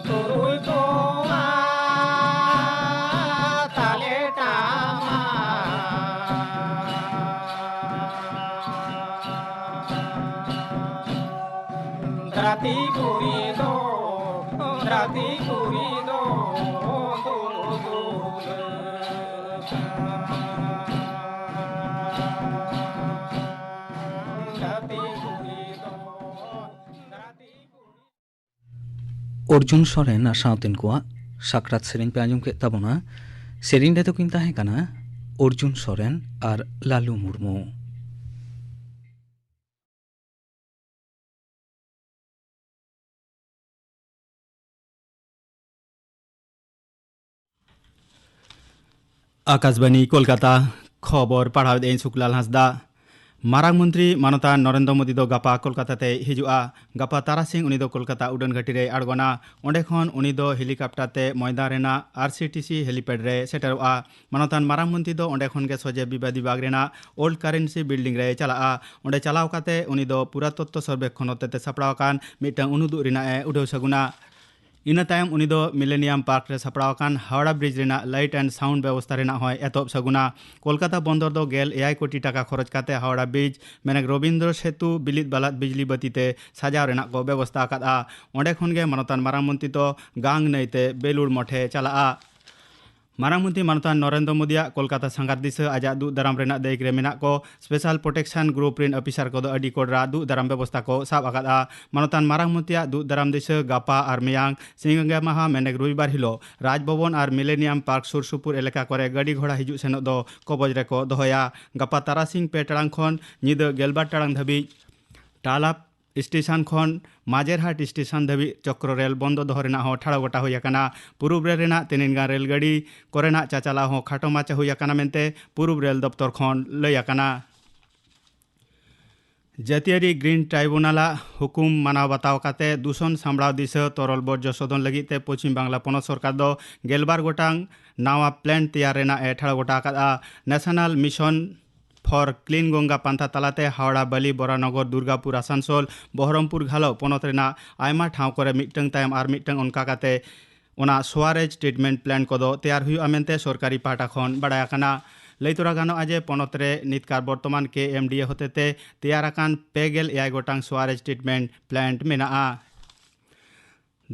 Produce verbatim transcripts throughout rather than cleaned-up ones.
ᱛᱩᱨᱩᱭ ᱠᱚᱣᱟ ᱛᱟᱞᱮ ᱴᱟᱢᱟ᱾ ᱫᱷᱟᱹᱨᱛᱤ ᱯᱩᱨᱤ ᱫᱚ, ᱫᱷᱟᱹᱨᱛᱤ ᱯᱩᱨᱤ ᱫᱚ ᱫᱩᱞ ᱫᱩᱞ᱾ ᱚᱨᱡᱩᱱ ᱥᱚᱨᱮᱱ ᱟᱨ ᱥᱟᱶᱛᱮᱱ ᱠᱚᱣᱟᱜ ᱥᱟᱠᱨᱟᱛ ᱥᱮᱨᱮᱧ ᱯᱮ ᱟᱸᱡᱚᱢ ᱠᱮᱫ ᱛᱟᱵᱚᱱᱟ᱾ ᱥᱮᱨᱮᱧ ᱨᱮᱫᱚ ᱠᱤᱱ ᱛᱟᱦᱮᱸ ᱠᱟᱱᱟ ᱚᱨᱡᱩᱱ ᱥᱚᱨᱮᱱ ᱟᱨ ᱞᱟᱞᱩ ᱢᱩᱨᱢᱩ᱾ ᱟᱠᱟᱥᱵᱟᱱᱤ ᱠᱳᱞᱠᱟᱛᱟ, ᱠᱷᱚᱵᱚᱨ ᱯᱟᱲᱦᱟᱣᱮᱫ ᱟᱹᱧ ᱥᱩᱠᱞᱟᱞ ᱦᱟᱸᱥᱫᱟ᱾ ᱢᱟᱨᱟᱝ ᱢᱚᱱᱛᱨᱤ ᱢᱟᱱᱚᱛᱟᱱ ᱱᱚᱨᱮᱱᱫᱨᱚ ᱢᱳᱫᱤ ᱫᱚ ᱜᱟᱯᱟ ᱠᱳᱞᱠᱟᱛᱟ ᱛᱮᱭ ᱦᱤᱡᱩᱜᱼᱟ᱾ ᱜᱟᱯᱟ ᱛᱟᱨᱟᱥᱤᱧ ᱩᱱᱤ ᱫᱚ ᱠᱳᱞᱠᱟᱛᱟ ᱩᱰᱟᱹᱱ ᱜᱷᱟᱹᱴᱤ ᱨᱮᱭ ᱟᱬᱜᱚᱱᱟ᱾ ᱚᱸᱰᱮ ᱠᱷᱚᱱ ᱩᱱᱤ ᱫᱚ ᱦᱮᱞᱤᱠᱟᱯᱴᱟᱨ ᱛᱮ ᱢᱚᱭᱫᱟᱱ ᱨᱮᱱᱟᱜ ᱟᱨ ᱥᱤ ᱴᱤ ᱥᱤ ᱦᱮᱞᱤᱯᱮᱰ ᱨᱮ ᱥᱮᱴᱮᱨᱚᱜᱼᱟ᱾ ᱢᱟᱱᱚᱛᱟᱱ ᱢᱟᱨᱟᱝ ᱢᱚᱱᱛᱨᱤ ᱫᱚ ᱚᱸᱰᱮ ᱠᱷᱚᱱ ᱜᱮ ᱥᱚᱡᱷᱮ ᱵᱤᱵᱟᱫᱤ ᱵᱟᱜᱽ ᱨᱮᱱᱟᱜ ᱳᱞᱰ ᱠᱟᱨᱮᱱᱥᱤ ᱵᱤᱞᱰᱤᱝ ᱨᱮᱭ ᱪᱟᱞᱟᱜᱼᱟ᱾ ᱚᱸᱰᱮ ᱪᱟᱞᱟᱣ ᱠᱟᱛᱮ ᱩᱱᱤ ᱫᱚ ᱯᱩᱨᱟᱛᱚᱛᱛᱚ ᱥᱚᱨᱵᱮᱠᱷᱚᱱ ᱦᱚᱛᱮᱛᱮ ᱥᱟᱯᱲᱟᱣ ᱟᱠᱟᱱ ᱢᱤᱫᱴᱟᱝ ᱩᱱᱩᱫᱩᱜ ᱨᱮᱱᱟᱜ ᱮ ᱩᱰᱷᱟᱹᱣ ᱥᱟᱹᱜᱩᱱᱟ᱾ ᱤᱱᱟᱹ ᱛᱟᱭᱚᱢ ᱩᱱᱤ ᱫᱚ ᱢᱤᱞᱮᱱᱤᱭᱟᱢ ᱯᱟᱨᱠ ᱨᱮ ᱥᱟᱯᱲᱟᱣ ᱟᱠᱟᱱ ᱦᱟᱣᱲᱟ ᱵᱨᱤᱡᱽ ᱨᱮᱱᱟᱜ ᱞᱟᱭᱤᱴ ᱮᱱᱰ ᱥᱟᱣᱩᱱᱰ ᱵᱮᱵᱚᱥᱛᱷᱟ ᱨᱮᱱᱟᱜ ᱦᱚᱸᱭ ᱮᱛᱚᱦᱚᱵ ᱥᱟᱹᱜᱩᱱᱟ᱾ ᱠᱳᱞᱠᱟᱛᱟ ᱵᱚᱱᱫᱚᱨ ᱫᱚ ᱜᱮᱞ ᱮᱭᱟᱭ ᱠᱳᱴᱤ ᱴᱟᱠᱟ ᱠᱷᱚᱨᱚᱪ ᱠᱟᱛᱮ ᱦᱟᱣᱲᱟ ᱵᱨᱤᱡᱽ, ᱢᱮᱱᱮᱠ ᱨᱚᱵᱤᱱᱫᱨᱚ ᱥᱮᱛᱩ, ᱵᱤᱞᱤᱛ ᱵᱟᱞᱟᱛ ᱵᱤᱡᱽᱞᱤ ᱵᱟᱹᱛᱤ ᱛᱮ ᱥᱟᱡᱟᱣ ᱨᱮᱱᱟᱜ ᱠᱚ ᱵᱮᱵᱚᱥᱛᱷᱟ ᱟᱠᱟᱫᱼᱟ᱾ ᱚᱸᱰᱮ ᱠᱷᱚᱱ ᱜᱮ ᱢᱟᱱᱚᱛᱟᱱ ᱢᱟᱨᱟᱝ ᱢᱚᱱᱛᱨᱤ ᱫᱚ ᱜᱟᱝ ᱱᱟᱹᱭ ᱛᱮ ᱵᱮᱞᱩᱲ ᱢᱚᱴᱷ ᱮ ᱪᱟᱞᱟᱜᱼᱟ᱾ ᱢᱟᱨᱟᱝ ᱢᱚᱱᱛᱨᱤ ᱢᱟᱱᱚᱛᱟᱱ ᱱᱚᱨᱮᱱᱫᱨᱚ ᱢᱳᱫᱤᱭᱟᱜ ᱠᱳᱞᱠᱟᱛᱟ ᱥᱟᱸᱜᱷᱟᱨ ᱫᱤᱥᱟᱹ ᱟᱡᱟᱜ ᱫᱩᱜ ᱫᱟᱨᱟᱢ ᱨᱮᱱᱟᱜ ᱫᱟᱹᱭᱤᱠ ᱨᱮ ᱢᱮᱱᱟᱜ ᱠᱚ ᱥᱯᱮᱥᱟᱞ ᱯᱨᱳᱴᱮᱠᱥᱚᱱ ᱜᱨᱩᱯ ᱨᱤᱱ ᱚᱯᱷᱤᱥᱟᱨ ᱠᱚᱫᱚ ᱟᱹᱰᱤ ᱠᱚᱰᱨᱟ ᱫᱩᱜ ᱫᱟᱨᱟᱢ ᱵᱮᱵᱚᱥᱛᱷᱟ ᱠᱚ ᱥᱟᱵ ᱟᱠᱟᱫᱼᱟ᱾ ᱢᱟᱱᱚᱛᱟᱱ ᱢᱟᱨᱟᱝ ᱢᱚᱱᱛᱨᱤᱭᱟᱜ ᱫᱩᱜ ᱫᱟᱨᱟᱢ ᱫᱤᱥᱟᱹ ᱜᱟᱯᱟ ᱟᱨ ᱢᱮᱭᱟᱝ ᱥᱤᱸᱜᱮ ᱢᱟᱦᱟ ᱢᱮᱱᱮᱠ ᱨᱚᱵᱤᱵᱟᱨ ᱦᱤᱞᱳᱜ ᱨᱟᱡᱽᱵᱷᱚᱵᱚᱱ ᱟᱨ ᱢᱤᱞᱮᱱᱤᱭᱟᱢ ᱯᱟᱨᱠ ᱥᱩᱨ ᱥᱩᱯᱩᱨ ᱮᱞᱟᱠᱟ ᱠᱚᱨᱮ ᱜᱟᱹᱰᱤ ᱜᱷᱚᱲᱟ ᱦᱤᱡᱩᱜ ᱥᱮᱱᱚᱜ ᱫᱚ ᱠᱚᱵᱚᱡ ᱨᱮᱠᱚ ᱫᱚᱦᱚᱭᱟ᱾ ᱜᱟᱯᱟ ᱛᱟᱨᱟᱥᱤᱧ ᱯᱮ ᱴᱟᱲᱟᱝ ᱠᱷᱚᱱ ᱧᱤᱫᱟᱹ ᱜᱮᱞᱵᱟᱨ ᱴᱟᱲᱟᱝ ᱫᱷᱟᱹᱵᱤᱡ ᱴᱟᱞᱟᱵ ᱥᱴᱮᱥᱚᱱ ᱠᱷᱚᱱ ᱢᱟᱡᱮᱨᱦᱟᱴ ᱥᱴᱮᱥᱚᱱ ᱫᱷᱟᱹᱵᱤᱡ ᱪᱚᱠᱨᱚ ᱨᱮᱞ ᱵᱚᱱᱫᱚ ᱫᱚᱦᱚ ᱨᱮᱱᱟᱜ ᱦᱚᱸ ᱴᱷᱟᱲᱚ ᱜᱚᱴᱟ ᱦᱩᱭ ᱟᱠᱟᱱᱟ᱾ ᱯᱩᱨᱩᱵ ᱨᱮᱞ ᱨᱮᱱᱟᱜ ᱛᱤᱱᱟᱹᱱ ᱜᱟᱱ ᱨᱮᱞ ᱜᱟᱹᱰᱤ ᱠᱚᱨᱮᱱᱟᱜ ᱪᱟᱪᱟᱞᱟᱣ ᱦᱚᱸ ᱠᱷᱟᱴᱚ ᱢᱟᱪᱷᱟ ᱦᱩᱭ ᱟᱠᱟᱱᱟ ᱢᱮᱱᱛᱮ ᱯᱩᱨᱩᱵ ᱨᱮᱞ ᱫᱚᱯᱛᱚᱨ ᱠᱷᱚᱱ ᱞᱟᱹᱭ ᱟᱠᱟᱱᱟ᱾ ᱡᱟᱹᱛᱤᱭᱟᱹᱨᱤ ᱜᱨᱤᱱ ᱴᱨᱟᱭᱵᱩᱱᱟᱞᱟᱜ ᱦᱩᱠᱩᱢ ᱢᱟᱱᱟᱣ ᱵᱟᱛᱟᱣ ᱠᱟᱛᱮ ᱫᱩᱥᱚᱱ ᱥᱟᱢᱵᱲᱟᱣ ᱫᱤᱥᱟᱹ ᱛᱚᱨᱚᱞ ᱵᱚᱨᱡᱚ ᱥᱳᱫᱷᱚᱱ ᱞᱟᱹᱜᱤᱫ ᱛᱮ ᱯᱚᱪᱷᱤᱢ ᱵᱟᱝᱞᱟ ᱯᱚᱱᱚᱛ ᱥᱚᱨᱠᱟᱨ ᱫᱚ ᱜᱮᱞᱵᱟᱨ ᱜᱚᱴᱟᱝ ᱱᱟᱣᱟ ᱯᱞᱮᱱᱴ ᱛᱮᱭᱟᱨ ᱨᱮᱱᱟᱜ ᱮ ᱴᱷᱟᱲᱚ ᱜᱚᱴᱟ ᱟᱠᱟᱫᱼᱟ᱾ National mission for Clean Ganga ᱯᱟᱱᱛᱷᱟ ᱛᱟᱞᱟᱛᱮ ᱦᱟᱣᱲᱟ, ᱵᱟᱞᱤ, ᱵᱚᱨᱟᱱᱚᱜᱚᱨ, ᱫᱩᱨᱜᱟᱯᱩᱨ, ᱟᱥᱟᱱᱥᱳᱞ, ᱵᱚᱦᱚᱨᱚᱢᱯᱩᱨ, ᱜᱷᱟᱞᱚ ᱯᱚᱱᱚᱛ ᱨᱮᱱᱟᱜ ᱟᱭᱢᱟ ᱴᱷᱟᱶ ᱠᱚᱨᱮ ᱢᱤᱫᱴᱟᱝ ᱛᱟᱭᱚᱢ ᱟᱨ ᱢᱤᱫᱴᱟᱝ ᱚᱱᱠᱟ ᱠᱟᱛᱮ ᱚᱱᱟ sewerage treatment plant ᱠᱚᱫᱚ ᱛᱮᱭᱟᱨ ᱦᱩᱭᱩᱜᱼᱟ ᱢᱮᱱᱛᱮ ᱥᱚᱨᱠᱟᱨᱤ ᱯᱟᱦᱴᱟ ᱠᱷᱚᱱ ᱵᱟᱲᱟᱭ ᱟᱠᱟᱱᱟ᱾ ᱞᱟᱹᱭ ᱛᱚᱨᱟ ᱜᱟᱱᱚᱜᱼᱟ ᱡᱮ ᱯᱚᱱᱚᱛ ᱨᱮ ᱱᱤᱛᱠᱟᱨ ᱵᱚᱨᱛᱚᱢᱟᱱ ᱠᱮ ᱮᱢ ᱰᱤ ᱮ ᱦᱚᱛᱮᱛᱮ ᱛᱮᱭᱟᱨ ᱟᱠᱟᱱ ᱯᱮ ᱜᱮᱞ ᱮᱭᱟᱭ ᱜᱚᱴᱟᱝ sewerage treatment plant ᱢᱮᱱᱟᱜᱼᱟ᱾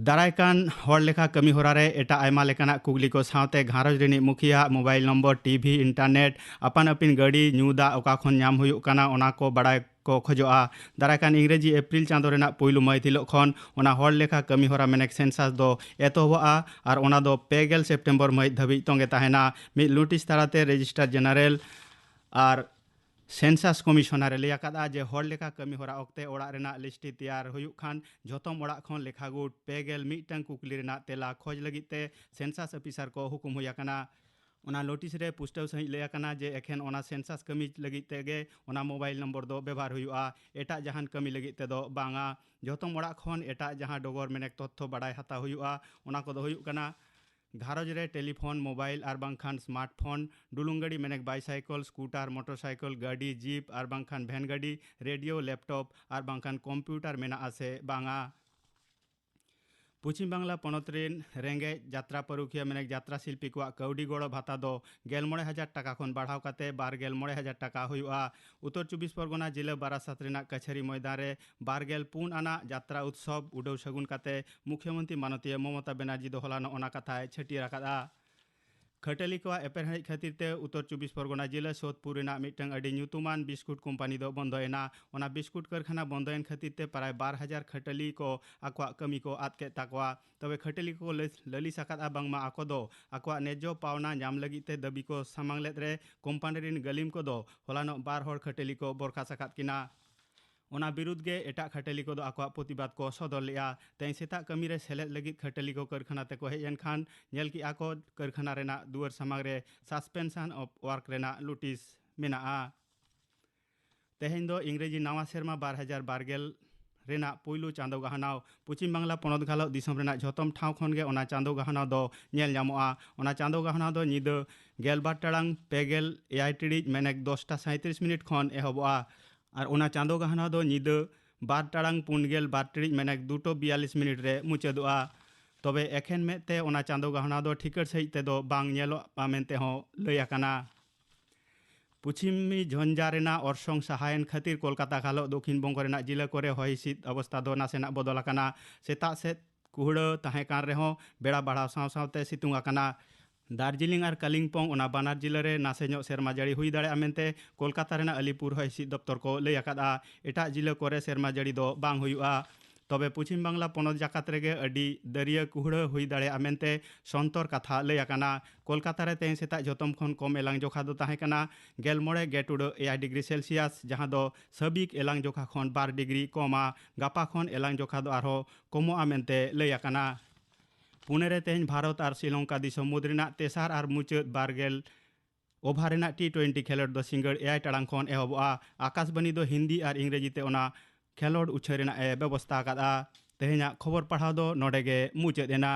ᱫᱟᱨᱟᱭ ᱠᱟᱱ ᱦᱚᱲ ᱞᱮᱠᱷᱟ ᱠᱟᱹᱢᱤ ᱦᱚᱨᱟ ᱨᱮ ᱮᱴᱟᱜ ᱟᱭᱢᱟ ᱞᱮᱠᱟᱱᱟᱜ ᱠᱩᱠᱞᱤ ᱠᱚ ᱥᱟᱶᱛᱮ ᱜᱷᱟᱨᱚᱸᱡᱽ ᱨᱤᱱᱤᱡ ᱢᱩᱠᱷᱤᱭᱟᱹ ᱟᱜ mobile number, T V, internet, ᱟᱯᱟᱱ ᱟᱹᱯᱤᱱ ᱜᱟᱹᱰᱤ, ᱧᱩ ᱫᱟᱜ ᱚᱠᱟ ᱠᱷᱚᱱ ᱧᱟᱢ ᱦᱩᱭᱩᱜ ᱠᱟᱱᱟ, ᱚᱱᱟ ᱠᱚ ᱵᱟᱲᱟᱭ ᱠᱚ ᱠᱷᱚᱡᱚᱜᱼᱟ᱾ ᱫᱟᱨᱟᱭ ᱠᱟᱱ ᱤᱝᱨᱮᱡᱤ ᱮᱯᱨᱤᱞ ᱪᱟᱸᱫᱚ ᱨᱮᱱᱟᱜ ᱯᱩᱭᱞᱩ ᱢᱟᱹᱦᱤᱛ ᱦᱤᱞᱳᱜ ᱠᱷᱚᱱ ᱚᱱᱟ ᱦᱚᱲ ᱞᱮᱠᱷᱟ ᱠᱟᱹᱢᱤ ᱦᱚᱨᱟ ᱢᱮᱱᱮᱠ census ᱫᱚ ᱮᱛᱚᱦᱚᱵᱚᱜᱼᱟ ᱟᱨ ᱚᱱᱟ ᱫᱚ ᱯᱮ ᱜᱮᱞ ᱥᱮᱯᱴᱮᱢᱵᱚᱨ ᱢᱟᱹᱦᱤᱛ ᱫᱷᱟᱹᱵᱤᱡ ᱛᱚᱸᱜᱮ ᱛᱟᱦᱮᱱᱟ᱾ ᱢᱤᱫ notice ᱛᱟᱞᱟᱛᱮ Registrar General ᱟᱨ Census Commissioner ᱮ ᱞᱟᱹᱭ ᱟᱠᱟᱫᱼᱟ ᱡᱮ ᱦᱚᱲ ᱞᱮᱠᱟ ᱠᱟᱹᱢᱤ ᱦᱚᱨᱟ ᱚᱠᱛᱮ ᱚᱲᱟᱜ ᱨᱮᱱᱟᱜ ᱞᱤᱥᱴᱤ ᱛᱮᱭᱟᱨ ᱦᱩᱭᱩᱜ ᱠᱷᱟᱱ ᱡᱷᱚᱛᱚᱢ ᱚᱲᱟᱜ ᱠᱷᱚᱱ ᱞᱮᱠᱷᱟ ᱜᱩᱴ ᱯᱮ ᱜᱮᱞ ᱢᱤᱫᱴᱟᱝ ᱠᱩᱠᱞᱤ ᱨᱮᱱᱟᱜ ᱛᱮᱞᱟ ᱠᱷᱚᱡᱽ ᱞᱟᱹᱜᱤᱫ ᱛᱮ census officer ᱠᱚ ᱦᱩᱠᱩᱢ ᱦᱩᱭ ᱟᱠᱟᱱᱟ᱾ ᱚᱱᱟ notice ᱨᱮ ᱯᱩᱥᱴᱟᱹᱣ ᱥᱟᱺᱦᱤᱡ ᱞᱟᱹᱭ ᱟᱠᱟᱱᱟ ᱡᱮ ᱮᱠᱷᱮᱱ ᱚᱱᱟ census ᱠᱟᱹᱢᱤ ᱞᱟᱹᱜᱤᱫ ᱛᱮᱜᱮ ᱚᱱᱟ mobile number ᱫᱚ ᱵᱮᱵᱷᱟᱨ ᱦᱩᱭᱩᱜᱼᱟ, ᱮᱴᱟᱜ ᱡᱟᱦᱟᱱ ᱠᱟᱹᱢᱤ ᱞᱟᱹᱜᱤᱫ ᱛᱮᱫᱚ ᱵᱟᱝᱟ᱾ ᱡᱷᱚᱛᱚᱢ ᱚᱲᱟᱜ ᱠᱷᱚᱱ ᱮᱴᱟᱜ ᱡᱟᱦᱟᱸ ᱰᱚᱜᱚᱨ ᱢᱮᱱᱮᱠ ᱛᱚᱛᱛᱷᱚ ᱵᱟᱲᱟᱭ ᱦᱟᱛᱟᱣ ᱦᱩᱭᱩᱜᱼᱟ, ᱚᱱᱟ ᱠᱚᱫᱚ ᱦᱩᱭᱩᱜ ᱠᱟᱱᱟ ᱜᱷᱟᱨᱚᱸᱡᱽ ᱨᱮ telephone, mobile ᱟᱨ ᱵᱟᱝᱠᱷᱟᱱ smartphone, ᱰᱩᱞᱩᱝ ᱜᱟᱹᱰᱤ ᱢᱮᱱᱮᱠ bicycle, scooter, motorcycle, ᱜᱟᱹᱰᱤ, jeep ᱟᱨ ᱵᱟᱝᱠᱷᱟᱱ van ᱜᱟᱹᱰᱤ, radio, laptop ᱟᱨ ᱵᱟᱝᱠᱷᱟᱱ computer ᱢᱮᱱᱟᱜᱼᱟ ᱥᱮ ᱵᱟᱝᱟ᱾ ᱯᱚᱪᱷᱤᱢ ᱵᱟᱝᱞᱟ ᱯᱚᱱᱚᱛ ᱨᱮᱱ ᱨᱮᱸᱜᱮᱡ ᱡᱟᱛᱨᱟ ᱯᱟᱹᱨᱩᱠᱷᱤᱭᱟᱹ ᱢᱮᱱᱮᱠ ᱡᱟᱛᱨᱟ ᱥᱤᱞᱯᱤ ᱠᱚᱣᱟᱜ ᱠᱟᱹᱣᱰᱤ ᱜᱚᱲᱚ ᱵᱷᱟᱛᱟ ᱫᱚ ᱜᱮᱞ ᱢᱚᱬᱮ ᱦᱟᱡᱟᱨ ᱴᱟᱠᱟ ᱠᱷᱚᱱ ᱵᱟᱲᱦᱟᱣ ᱠᱟᱛᱮ ᱵᱟᱨ ᱜᱮᱞ ᱢᱚᱬᱮ ᱦᱟᱡᱟᱨ ᱴᱟᱠᱟ ᱦᱩᱭᱩᱜᱼᱟ᱾ ᱩᱛᱛᱚᱨ ᱪᱚᱵᱵᱤᱥ ᱯᱚᱨᱜᱚᱱᱟ ᱡᱤᱞᱟᱹ ᱵᱟᱨᱟᱥᱟᱛ ᱨᱮᱱᱟᱜ ᱠᱟᱪᱷᱟᱨᱤ ᱢᱚᱭᱫᱟᱱ ᱨᱮ ᱵᱟᱨ ᱜᱮᱞ ᱯᱩᱱ ᱟᱱᱟᱜ ᱡᱟᱛᱨᱟ ᱩᱛᱥᱚᱵ ᱩᱰᱟᱹᱣ ᱥᱟᱹᱜᱩᱱ ᱠᱟᱛᱮ ᱢᱩᱠᱷᱭᱚᱢᱚᱱᱛᱨᱤ ᱢᱟᱱᱚᱛᱤᱭᱟᱹ ᱢᱚᱢᱚᱛᱟ ᱵᱮᱱᱟᱨᱡᱤ ᱫᱚ ᱦᱚᱞᱟᱱᱚᱜ ᱚᱱᱟ ᱠᱟᱛᱷᱟᱭ ᱪᱷᱟᱹᱴᱭᱟᱹᱨ ᱟᱠᱟᱫᱼᱟ᱾ ᱠᱷᱟᱹᱴᱟᱹᱞᱤ ᱠᱚᱣᱟᱜ ᱮᱯᱮᱨᱦᱮᱸᱰᱮᱡ ᱠᱷᱟᱹᱛᱤᱨ ᱛᱮ ᱩᱛᱛᱚᱨ ᱪᱚᱵᱵᱤᱥ ᱯᱚᱨᱜᱚᱱᱟ ᱡᱤᱞᱟᱹ ᱥᱳᱫᱷᱯᱩᱨ ᱨᱮᱱᱟᱜ ᱢᱤᱫᱴᱟᱝ ᱟᱹᱰᱤ ᱧᱩᱛᱩᱢᱟᱱ ᱵᱤᱥᱠᱩᱴ ᱠᱳᱢᱯᱟᱱᱤ ᱫᱚ ᱵᱚᱱᱫᱚᱭᱮᱱᱟ᱾ ᱚᱱᱟ ᱵᱤᱥᱠᱩᱴ ᱠᱟᱹᱨᱠᱷᱟᱱᱟ ᱵᱚᱱᱫᱚᱭᱮᱱ ᱠᱷᱟᱹᱛᱤᱨ ᱛᱮ ᱯᱨᱟᱭ ᱵᱟᱨ ᱦᱟᱡᱟᱨ ᱠᱷᱟᱹᱴᱟᱹᱞᱤ ᱠᱚ ᱟᱠᱚᱣᱟᱜ ᱠᱟᱹᱢᱤ ᱠᱚ ᱟᱫ ᱠᱮᱫ ᱛᱟᱠᱚᱣᱟ᱾ ᱛᱚᱵᱮ ᱠᱷᱟᱹᱴᱟᱹᱞᱤ ᱠᱚ ᱞᱟᱹ-, ᱞᱟᱹᱞᱤᱥ ᱟᱠᱟᱫᱼᱟ ᱵᱟᱝᱢᱟ ᱟᱠᱚ ᱫᱚ ᱟᱠᱚᱣᱟᱜ ᱱᱮᱡᱽᱡᱚ ᱯᱟᱣᱱᱟ ᱧᱟᱢ ᱞᱟᱹᱜᱤᱫ ᱛᱮ ᱫᱟᱹᱵᱤ ᱠᱚ ᱥᱟᱢᱟᱝ ᱞᱮᱫ ᱨᱮ ᱠᱳᱢᱯᱟᱱᱤ ᱨᱮᱱ ᱜᱟᱹᱞᱤᱢ ᱠᱚᱫᱚ ᱦᱚᱞᱟᱱᱚᱜ ᱵᱟᱨ ᱦᱚᱲ ᱠᱷᱟᱹᱴᱟᱹᱞᱤ ᱠᱚ ᱵᱚᱨᱠᱷᱟᱥ ᱟᱠᱟᱫ ᱠᱤᱱᱟ᱾ ᱚᱱᱟ ᱵᱤᱨᱩᱫᱽ ᱜᱮ ᱮᱴᱟᱜ ᱠᱷᱟᱹᱴᱟᱹᱞᱤ ᱠᱚᱫᱚ ᱟᱠᱚᱣᱟᱜ ᱯᱨᱚᱛᱤᱵᱟᱫ ᱠᱚ ᱥᱚᱫᱚᱨ ᱞᱮᱫᱼᱟ᱾ ᱛᱮᱦᱮᱧ ᱥᱮᱛᱟᱜ ᱠᱟᱹᱢᱤ ᱨᱮ ᱥᱮᱞᱮᱫ ᱞᱟᱹᱜᱤᱫ ᱠᱷᱟᱹᱴᱟᱹᱞᱤ ᱠᱚ ᱠᱟᱹᱨᱠᱷᱟᱱᱟ ᱛᱮᱠᱚ ᱦᱮᱡ ᱮᱱ ᱠᱷᱟᱱ ᱧᱮᱞ ᱠᱮᱜᱼᱟ ᱠᱚ ᱠᱟᱹᱨᱠᱷᱟᱱᱟ ᱨᱮᱱᱟᱜ ᱫᱩᱣᱟᱹᱨ ᱥᱟᱢᱟᱝ ᱨᱮ suspension of work ᱨᱮᱱᱟᱜ ᱞᱩᱴᱤᱥ ᱢᱮᱱᱟᱜᱼᱟ᱾ ᱛᱮᱦᱮᱧ ᱫᱚ ᱤᱝᱨᱮᱡᱤ ᱱᱟᱣᱟ ᱥᱮᱨᱢᱟ ᱵᱟᱨ ᱦᱟᱡᱟᱨ ᱵᱟᱨ ᱜᱮᱞ ᱨᱮᱱᱟᱜ ᱯᱩᱭᱞᱩ ᱪᱟᱸᱫᱚ ᱜᱟᱦᱱᱟᱣ᱾ ᱯᱚᱪᱷᱤᱢ ᱵᱟᱝᱞᱟ ᱯᱚᱱᱚᱛ ᱜᱷᱟᱞᱚᱜ ᱫᱤᱥᱚᱢ ᱨᱮᱱᱟᱜ ᱡᱷᱚᱛᱚᱢ ᱴᱷᱟᱶ ᱠᱷᱚᱱ ᱜᱮ ᱚᱱᱟ ᱪᱟᱸᱫᱚ ᱜᱟᱦᱱᱟᱣ ᱫᱚ ᱧᱮᱞ ᱧᱟᱢᱚᱜᱼᱟ᱾ ᱚᱱᱟ ᱪᱟᱸᱫᱚ ᱜᱟᱦᱱᱟᱣ ᱫᱚ ᱧᱤᱫᱟᱹ ᱜᱮᱞᱵᱟᱨ ᱴᱟᱲᱟᱝ ᱯᱮ ᱜᱮᱞ ᱮᱭᱟᱭ ᱴᱤᱲᱤᱡ ᱢᱮᱱᱮᱠ ᱫᱚᱥᱴᱟ ᱥᱟᱸᱭᱛᱨᱤᱥ ᱢᱤᱱᱤᱴ ᱠᱷᱚᱱ ᱮᱦᱚᱵᱚᱜᱼᱟ᱾ ᱟᱨ ᱚᱱᱟ ᱪᱟᱸᱫᱚ ᱜᱟᱦᱱᱟᱣ ᱫᱚ ᱧᱤᱫᱟᱹ ᱵᱟᱨ ᱴᱟᱲᱟᱝ ᱯᱩᱱ ᱜᱮᱞ ᱵᱟᱨ ᱴᱤᱲᱤᱡ ᱢᱮᱱᱮᱠ ᱫᱩᱴᱳ ᱵᱤᱭᱟᱞᱞᱤᱥ ᱢᱤᱱᱤᱴ ᱨᱮ ᱢᱩᱪᱟᱹᱫᱚᱜᱼᱟ᱾ ᱛᱚᱵᱮ ᱮᱠᱷᱮᱱ ᱢᱮᱫ ᱛᱮ ᱚᱱᱟ ᱪᱟᱸᱫᱚ ᱜᱟᱦᱱᱟᱣ ᱫᱚ ᱴᱷᱤᱠᱟᱹ ᱥᱟᱺᱦᱤᱡ ᱛᱮᱫᱚ ᱵᱟᱝ ᱧᱮᱞᱚᱜᱼᱟ ᱢᱮᱱᱛᱮ ᱦᱚᱸ ᱞᱟᱹᱭ ᱟᱠᱟᱱᱟ᱾ ᱯᱚᱪᱷᱤᱢᱤ ᱡᱷᱚᱧᱡᱟ ᱨᱮᱱᱟᱜ ᱚᱨᱥᱚᱝ ᱥᱟᱦᱟᱭᱮᱱ ᱠᱷᱟᱹᱛᱤᱨ ᱠᱳᱞᱠᱟᱛᱟ ᱜᱷᱟᱞᱚᱜ ᱫᱚᱠᱷᱤᱱ ᱵᱚᱝᱜᱚ ᱨᱮᱱᱟᱜ ᱡᱤᱞᱟᱹ ᱠᱚᱨᱮ ᱦᱚᱭ ᱦᱤᱸᱥᱤᱫ ᱚᱵᱚᱥᱛᱟ ᱫᱚ ᱱᱟᱥᱮᱱᱟᱜ ᱵᱚᱫᱚᱞ ᱟᱠᱟᱱᱟ᱾ ᱥᱮᱛᱟᱜ ᱥᱮᱫ ᱠᱩᱦᱲᱟᱹ ᱛᱟᱦᱮᱸ ᱠᱟᱱ ᱨᱮᱦᱚᱸ ᱵᱮᱲᱟ ᱵᱟᱲᱦᱟᱣ ᱥᱟᱶ ᱥᱟᱶᱛᱮ ᱥᱤᱛᱩᱝ ᱟᱠᱟᱱᱟ᱾ ᱫᱟᱨᱡᱤᱞᱤᱝ ᱟᱨ ᱠᱟᱞᱤᱝᱯᱚᱝ, ᱚᱱᱟ ᱵᱟᱱᱟᱨ ᱡᱤᱞᱟᱹ ᱨᱮ ᱱᱟᱥᱮ ᱧᱚᱜ ᱥᱮᱨᱢᱟ ᱡᱟᱹᱲᱤ ᱦᱩᱭ ᱫᱟᱲᱮᱭᱟᱜᱼᱟ ᱢᱮᱱᱛᱮ ᱠᱳᱞᱠᱟᱛᱟ ᱨᱮᱱᱟᱜ ᱟᱞᱤᱯᱩᱨ ᱦᱚᱭ ᱦᱤᱸᱥᱤᱫ ᱫᱚᱯᱛᱚᱨ ᱠᱚ ᱞᱟᱹᱭ ᱟᱠᱟᱫᱼᱟ᱾ ᱮᱴᱟᱜ ᱡᱤᱞᱟᱹ ᱠᱚᱨᱮ ᱥᱮᱨᱢᱟ ᱡᱟᱹᱲᱤ ᱫᱚ ᱵᱟᱝ ᱦᱩᱭᱩᱜᱼᱟ᱾ ᱛᱚᱵᱮ ᱯᱚᱪᱷᱤᱢ ᱵᱟᱝᱞᱟ ᱯᱚᱱᱚᱛ ᱡᱟᱠᱟᱛ ᱨᱮᱜᱮ ᱟᱹᱰᱤ ᱫᱟᱹᱨᱭᱟᱹ ᱠᱩᱦᱲᱟᱹ ᱦᱩᱭ ᱫᱟᱲᱮᱭᱟᱜᱼᱟ ᱢᱮᱱᱛᱮ ᱥᱚᱱᱛᱚᱨ ᱠᱟᱛᱷᱟ ᱞᱟᱹᱭ ᱟᱠᱟᱱᱟ᱾ ᱠᱳᱞᱠᱟᱛᱟ ᱨᱮ ᱛᱮᱦᱮᱧ ᱥᱮᱛᱟᱜ ᱡᱷᱚᱛᱚᱢ ᱠᱷᱚᱱ ᱠᱚᱢ ᱮᱞᱟᱝ ᱡᱚᱠᱷᱟ ᱫᱚ ᱛᱟᱦᱮᱸ ᱠᱟᱱᱟ ᱜᱮᱞ ᱢᱚᱬᱮ ᱜᱮᱴᱩᱰᱟᱹ ᱮᱭᱟᱭ ᱰᱤᱜᱽᱨᱤ ᱥᱮᱞᱥᱤᱭᱟᱥ, ᱡᱟᱦᱟᱸ ᱫᱚ ᱥᱟᱹᱵᱤᱠ ᱮᱞᱟᱝ ᱡᱚᱠᱷᱟ ᱠᱷᱚᱱ ᱵᱟᱨ ᱰᱤᱜᱽᱨᱤ ᱠᱚᱢᱟ᱾ ᱜᱟᱯᱟ ᱠᱷᱚᱱ ᱮᱞᱟᱝ ᱡᱚᱠᱷᱟ ᱫᱚ ᱟᱨᱦᱚᱸ ᱠᱚᱢᱚᱜᱼᱟ ᱢᱮᱱᱛᱮ ᱞᱟᱹᱭ ᱟᱠᱟᱱᱟ᱾ ᱯᱩᱱᱮ ᱨᱮ ᱛᱮᱦᱮᱧ ᱵᱷᱟᱨᱚᱛ ᱟᱨ ᱥᱨᱤᱞᱚᱝᱠᱟ ᱫᱤᱥᱚᱢ ᱢᱩᱫᱽ ᱨᱮᱱᱟᱜ ᱛᱮᱥᱟᱨ ᱟᱨ ᱢᱩᱪᱟᱹᱫ ᱵᱟᱨ ᱜᱮᱞ ᱳᱵᱷᱟᱨ ᱨᱮᱱᱟᱜ ᱴᱤ ᱴᱩᱭᱮᱱᱴᱤ ᱠᱷᱮᱞᱳᱰ ᱫᱚ ᱥᱤᱸᱜᱟᱹᱲ ᱮᱭᱟᱭ ᱴᱟᱲᱟᱝ ᱠᱷᱚᱱ ᱮᱦᱚᱵᱚᱜᱼᱟ᱾ ᱟᱠᱟᱥᱵᱟᱱᱤ ᱫᱚ ᱦᱤᱱᱫᱤ ᱟᱨ ᱤᱝᱨᱮᱡᱤ ᱛᱮ ᱚᱱᱟ ᱠᱷᱮᱞᱳᱰ ᱩᱪᱷᱟᱹᱱ ᱨᱮᱱᱟᱜ ᱮ ᱵᱮᱵᱚᱥᱛᱟ ᱟᱠᱟᱫᱼᱟ᱾ ᱛᱮᱦᱮᱧᱟᱜ ᱠᱷᱚᱵᱚᱨ ᱯᱟᱲᱦᱟᱣ ᱫᱚ ᱱᱚᱰᱮ ᱜᱮ ᱢᱩᱪᱟᱹᱫ ᱮᱱᱟ᱾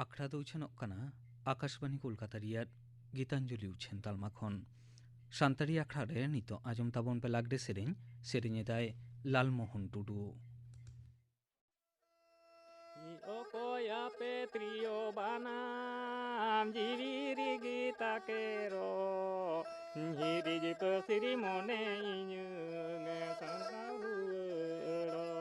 ᱟᱠᱷᱲᱟ ᱫᱚ ᱩᱪᱷᱟᱹᱱᱚᱜ ᱠᱟᱱᱟ ᱟᱠᱟᱥᱵᱟᱱᱤ ᱠᱳᱞᱠᱟᱛᱟ ᱨᱮᱭᱟᱜ ᱜᱤᱛᱟᱧᱡᱚᱞᱤ ᱩᱪᱷᱟᱹᱱ ᱛᱟᱞᱢᱟ ᱠᱷᱚᱱ᱾ ᱥᱟᱱᱛᱟᱲᱤ ᱟᱠᱷᱲᱟ ᱨᱮ ᱱᱤᱛᱚᱜ ᱟᱸᱡᱚᱢ ᱛᱟᱵᱚᱱ ᱯᱮ ᱞᱟᱜᱽᱲᱮ ᱥᱮᱨᱮᱧ᱾ ᱥᱮᱨᱮᱧ ᱮᱫᱟᱭ ᱞᱟᱞᱢᱳᱦᱚᱱ ᱴᱩᱰᱩ᱾ ᱚᱠᱚᱭ ᱟᱯᱮ ᱛᱨᱤᱭᱳ ᱵᱟᱱᱟᱢ ᱡᱤᱣᱤ ᱨᱤᱜᱤ ᱛᱟᱠᱮᱨᱚᱜ, ᱦᱤᱨᱤᱡ ᱯᱟᱹᱥᱤᱨ ᱢᱚᱱᱮ ᱤᱧᱟᱹᱝ ᱥᱟᱱᱛᱟᱲ ᱨᱩᱣᱟᱹᱲᱚᱜ᱾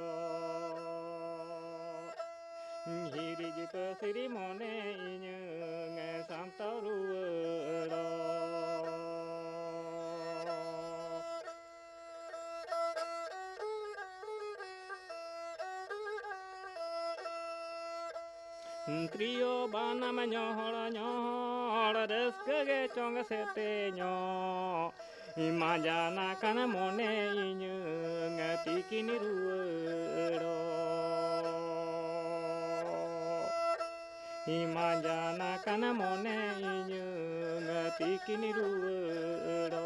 ᱦᱤᱨᱤᱡ ᱯᱟᱹᱥᱤᱨ ᱢᱚᱱᱮ ᱤᱧᱟᱹᱝ ᱥᱟᱱᱛᱟᱲ ᱨᱩᱣᱟᱹᱲᱚᱜ᱾ ᱛᱨᱤᱭᱳ ᱵᱟᱱᱟᱢ ᱧᱚᱦᱚᱲ ᱧᱚᱦᱚᱲ ᱨᱟᱹᱥᱠᱟᱹ ᱜᱮ ᱪᱚᱝ ᱥᱮᱛᱮᱧᱚᱜ᱾ ᱢᱟᱸᱡᱟᱱ ᱟᱠᱟᱱ ᱢᱚᱱᱮ ᱤᱧᱟᱹᱝ ᱛᱤᱠᱤᱱ ᱨᱩᱣᱟᱹᱲᱚᱜ᱾ ᱢᱟᱸᱡᱟᱱ ᱟᱠᱟᱱ ᱢᱚᱱᱮ ᱤᱧᱟᱹᱝ ᱛᱤᱠᱤᱱ ᱨᱩᱣᱟᱹᱲᱚᱜ᱾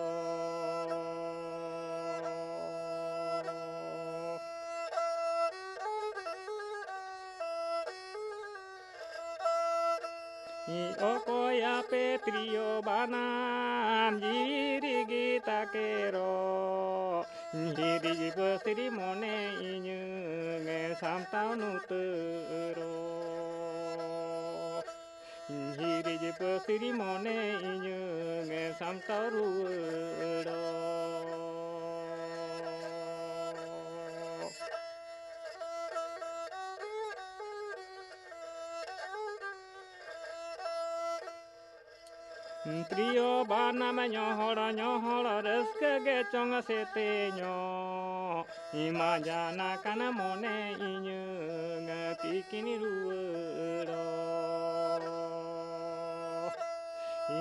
ᱯᱮ ᱛᱨᱤᱭᱳ ᱵᱟᱱᱟᱢ ᱡᱤᱣᱤ ᱨᱤᱜᱤ ᱛᱟᱠᱮᱨᱚᱜ, ᱦᱤᱨᱤᱡ ᱯᱟᱹᱥᱤᱨ ᱢᱚᱱᱮ ᱤᱧᱟᱹᱝ ᱥᱟᱢᱴᱟᱣ ᱱᱩᱛᱟᱹᱨᱚᱜ᱾ ᱦᱤᱨᱤᱡ ᱯᱟᱹᱥᱤᱨ ᱢᱚᱱᱮ ᱤᱧᱟᱹᱝ ᱥᱟᱢᱴᱟᱣ ᱨᱩᱣᱟᱹᱲᱚᱜ᱾ ᱛᱨᱤᱭᱳ ᱵᱟᱱᱟᱢ ᱧᱚᱦᱚᱲ ᱧᱚᱦᱚᱲ ᱨᱟᱹᱥᱠᱟᱹ ᱜᱮ ᱪᱚᱝ ᱥᱮᱛᱮᱧᱚᱜ᱾ ᱤᱢᱟ ᱡᱟᱱᱟ ᱠᱟᱱᱟ ᱢᱚᱱᱮ ᱤᱧᱟᱹᱝ ᱛᱤᱠᱤᱱ ᱨᱩᱣᱟᱹᱲᱚᱜ᱾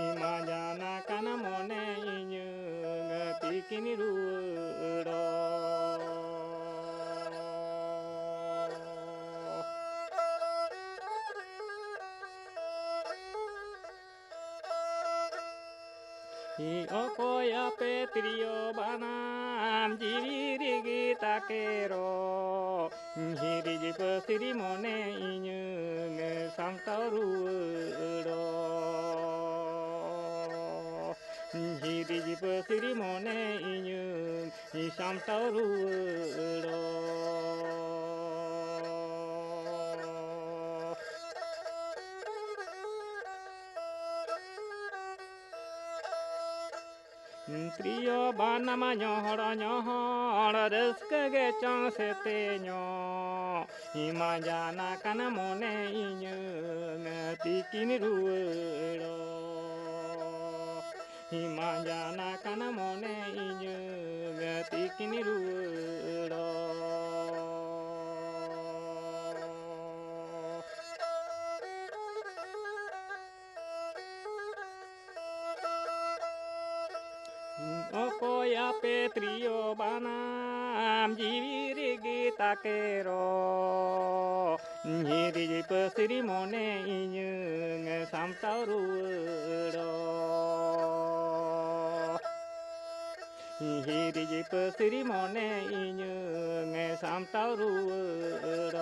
ᱤᱢᱟ ᱡᱟᱱᱟ ᱠᱟᱱᱟ ᱢᱚᱱᱮ ᱤᱧᱟᱹᱝ ᱛᱤᱠᱤᱱ ᱨᱩᱣᱟᱹᱲᱚᱜ᱾ ᱚᱠᱚᱭ ᱟᱯᱮ ᱛᱨᱤᱭᱳ ᱵᱟᱱᱟᱢ ᱡᱤᱣᱤ ᱨᱤᱜᱤ ᱛᱟᱠᱮᱨᱚᱜ, ᱦᱤᱨᱤᱡ ᱯᱟᱹᱥᱤᱨ ᱢᱚᱱᱮ ᱤᱧᱟᱹᱝ ᱥᱟᱢᱴᱟᱣ ᱨᱩᱣᱟᱹᱲᱚᱜ᱾ ᱦᱤᱨᱤᱡ ᱯᱟᱹᱥᱤᱨ ᱢᱚᱱᱮ ᱤᱧᱟᱹᱝ ᱥᱟᱢᱴᱟᱣ ᱨᱩᱣᱟᱹᱲᱚᱜ᱾ ᱛᱨᱤᱭᱳ ᱵᱟᱱᱟᱢ ᱧᱚᱦᱚᱲ ᱧᱚᱦᱚᱲ ᱨᱟᱹᱥᱠᱟᱹ ᱜᱮ ᱪᱚᱝ ᱥᱮᱛᱮᱧᱚᱜ᱾ ᱤᱢᱟ ᱡᱟᱱᱟ ᱠᱟᱱᱟ ᱢᱚᱱᱮ ᱤᱧᱟᱹᱝ ᱛᱤᱠᱤᱱ ᱨᱩᱣᱟᱹᱲᱚᱜ᱾ ᱤᱢᱟ ᱡᱟᱱᱟ ᱠᱟᱱᱟ ᱢᱚᱱᱮ ᱤᱧᱟᱹᱝ ᱛᱤᱠᱤᱱ ᱨᱩᱣᱟᱹᱲᱚᱜ᱾ ᱚᱠᱚᱭ ᱟᱯᱮ ᱛᱨᱤᱭᱳ ᱵᱟᱱᱟᱢ ᱡᱤᱣᱤ ᱨᱤᱜᱤ ᱛᱟᱠᱮᱨᱚᱜ, ᱦᱤᱨᱤᱡ ᱯᱟᱹᱥᱤᱨ ᱢᱚᱱᱮ ᱤᱧᱟᱹᱝ ᱥᱟᱢᱴᱟᱣ ᱨᱩᱣᱟᱹᱲᱚᱜ᱾ ᱦᱤᱨᱤᱡ ᱯᱟᱹᱥᱤᱨ ᱢᱚᱱᱮ ᱤᱧᱟᱹᱝ ᱥᱟᱢᱴᱟᱣ ᱨᱩᱣᱟᱹᱲᱚᱜ᱾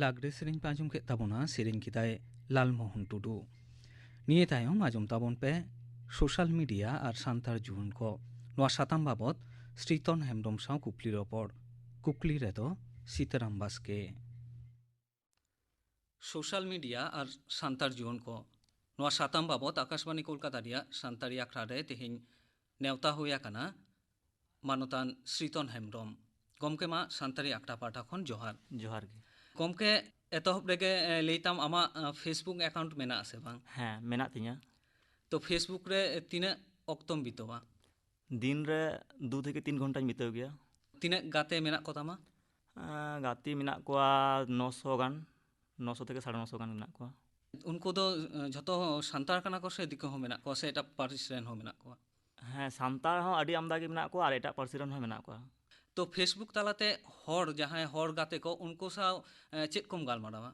ᱞᱟᱜᱽᱲᱮ ᱥᱮᱨᱮᱧ ᱯᱮ ᱟᱸᱡᱚᱢ ᱠᱮᱫ ᱛᱟᱵᱚᱱᱟ, ᱥᱮᱨᱮᱧ ᱠᱮᱫᱟᱭ ᱞᱟᱞᱢᱳᱦᱚᱱ ᱴᱩᱰᱩ᱾ ᱱᱤᱭᱟᱹ ᱛᱟᱭᱚᱢ ᱟᱸᱡᱚᱢ ᱛᱟᱵᱚᱱ ᱯᱮ ᱥᱳᱥᱟᱞ ᱢᱤᱰᱤᱭᱟ ᱟᱨ ᱥᱟᱱᱛᱟᱲ ᱡᱩᱣᱟᱹᱱ ᱠᱚ᱾ ᱱᱚᱣᱟ ᱥᱟᱛᱟᱢ ᱵᱟᱵᱚᱛ ᱥᱨᱤᱛᱚᱱ ᱦᱮᱢᱵᱽᱨᱚᱢ ᱥᱟᱶ ᱠᱩᱠᱞᱤ ᱨᱚᱯᱚᱲ᱾ ᱠᱩᱠᱞᱤ ᱨᱮᱫᱚ ᱥᱤᱛᱟᱨᱟᱢ ᱵᱟᱥᱠᱮ᱾ ᱥᱳᱥᱟᱞ ᱢᱤᱰᱤᱭᱟ ᱟᱨ ᱥᱟᱱᱛᱟᱲ ᱡᱩᱣᱟᱹᱱ ᱠᱚ, ᱱᱚᱣᱟ ᱥᱟᱛᱟᱢ ᱵᱟᱵᱚᱛ ᱟᱠᱟᱥᱵᱟᱱᱤ ᱠᱳᱞᱠᱟᱛᱟ ᱨᱮᱭᱟᱜ ᱥᱟᱱᱛᱟᱲᱤ ᱟᱠᱷᱲᱟ ᱨᱮ ᱛᱮᱦᱮᱧ ᱱᱮᱣᱛᱟ ᱦᱩᱭ ᱟᱠᱟᱱᱟ ᱢᱟᱱᱚᱛᱟᱱ ᱥᱨᱤᱛᱚᱱ ᱦᱮᱢᱵᱽᱨᱚᱢ᱾ ᱜᱚᱢᱠᱮ, ᱢᱟ ᱥᱟᱱᱛᱟᱲᱤ ᱟᱠᱷᱲᱟ ᱯᱟᱦᱴᱟ ᱠᱷᱚᱱ ᱡᱚᱦᱟᱨ᱾ ᱡᱚᱦᱟᱨ ᱜᱮ᱾ ᱜᱚᱢᱠᱮ, ᱮᱛᱚᱦᱚᱵ ᱨᱮᱜᱮ, ᱮ, ᱞᱟᱹᱭ ᱛᱟᱢ, ᱟᱢᱟᱜ, ᱮ, Facebook account ᱢᱮᱱᱟᱜ ᱟᱥᱮ ᱵᱟᱝ? ᱦᱮᱸ, ᱢᱮᱱᱟᱜ ᱛᱤᱧᱟ᱾ ᱛᱚ, Facebook ᱨᱮ ᱛᱤᱱᱟᱹᱜ ᱚᱠᱛᱚᱢ ᱵᱤᱛᱟᱹᱣᱟ? ᱫᱤᱱ ᱨᱮ ᱫᱩ ᱛᱷᱮᱠᱮ ᱛᱤᱱ ᱜᱷᱚᱱᱴᱟᱧ ᱵᱤᱛᱟᱹᱣ ᱜᱮᱭᱟ᱾ ᱛᱤᱱᱟᱹᱜ ᱜᱟᱛᱮ ᱢᱮᱱᱟᱜ ᱠᱚ ᱛᱟᱢᱟ? ᱟᱸ, ᱜᱟᱛᱮ ᱢᱮᱱᱟᱜ ᱠᱚᱣᱟ ᱱᱚᱥᱚ ᱜᱟᱱ, ᱱᱚᱥᱚ ᱛᱷᱮᱠᱮ ᱥᱟᱲᱮ ᱱᱚᱥᱚ ᱜᱟᱱ ᱢᱮᱱᱟᱜ ᱠᱚᱣᱟ᱾ ᱩᱱᱠᱩ ᱫᱚ, ᱮ, ᱡᱷᱚᱛᱚ ᱥᱟᱱᱛᱟᱲ ᱠᱟᱱᱟ ᱠᱚ ᱥᱮ ᱫᱤᱠᱩ ᱦᱚᱸ ᱢᱮᱱᱟᱜ ᱠᱚᱣᱟ ᱥᱮ ᱮᱴᱟᱜ ᱯᱟᱹᱨᱤᱥ ᱨᱮᱱ ᱦᱚᱸ ᱢᱮᱱᱟᱜ ᱠᱚᱣᱟ? ᱦᱮᱸ, ᱥᱟᱱᱛᱟᱲ ᱦᱚᱸ ᱟᱹᱰᱤ ᱟᱢᱫᱟ ᱜᱮ ᱢᱮᱱᱟᱜ ᱠᱚᱣᱟ ᱟᱨ ᱮᱴᱟᱜ ᱯᱟᱹᱨᱥᱤ ᱨᱮᱱ ᱦᱚᱸ ᱢᱮᱱᱟᱜ ᱠᱚᱣᱟ᱾ ᱛᱚ, Facebook ᱛᱟᱞᱟᱛᱮ ᱦᱚᱲ, ᱡᱟᱦᱟᱸᱭ ᱦᱚᱲ ᱜᱟᱛᱮ ᱠᱚ, ᱩᱱᱠᱩ ᱥᱟᱶ, ᱮ, ᱪᱮᱫ ᱠᱚᱢ ᱜᱟᱞᱢᱟᱨᱟᱣᱟ?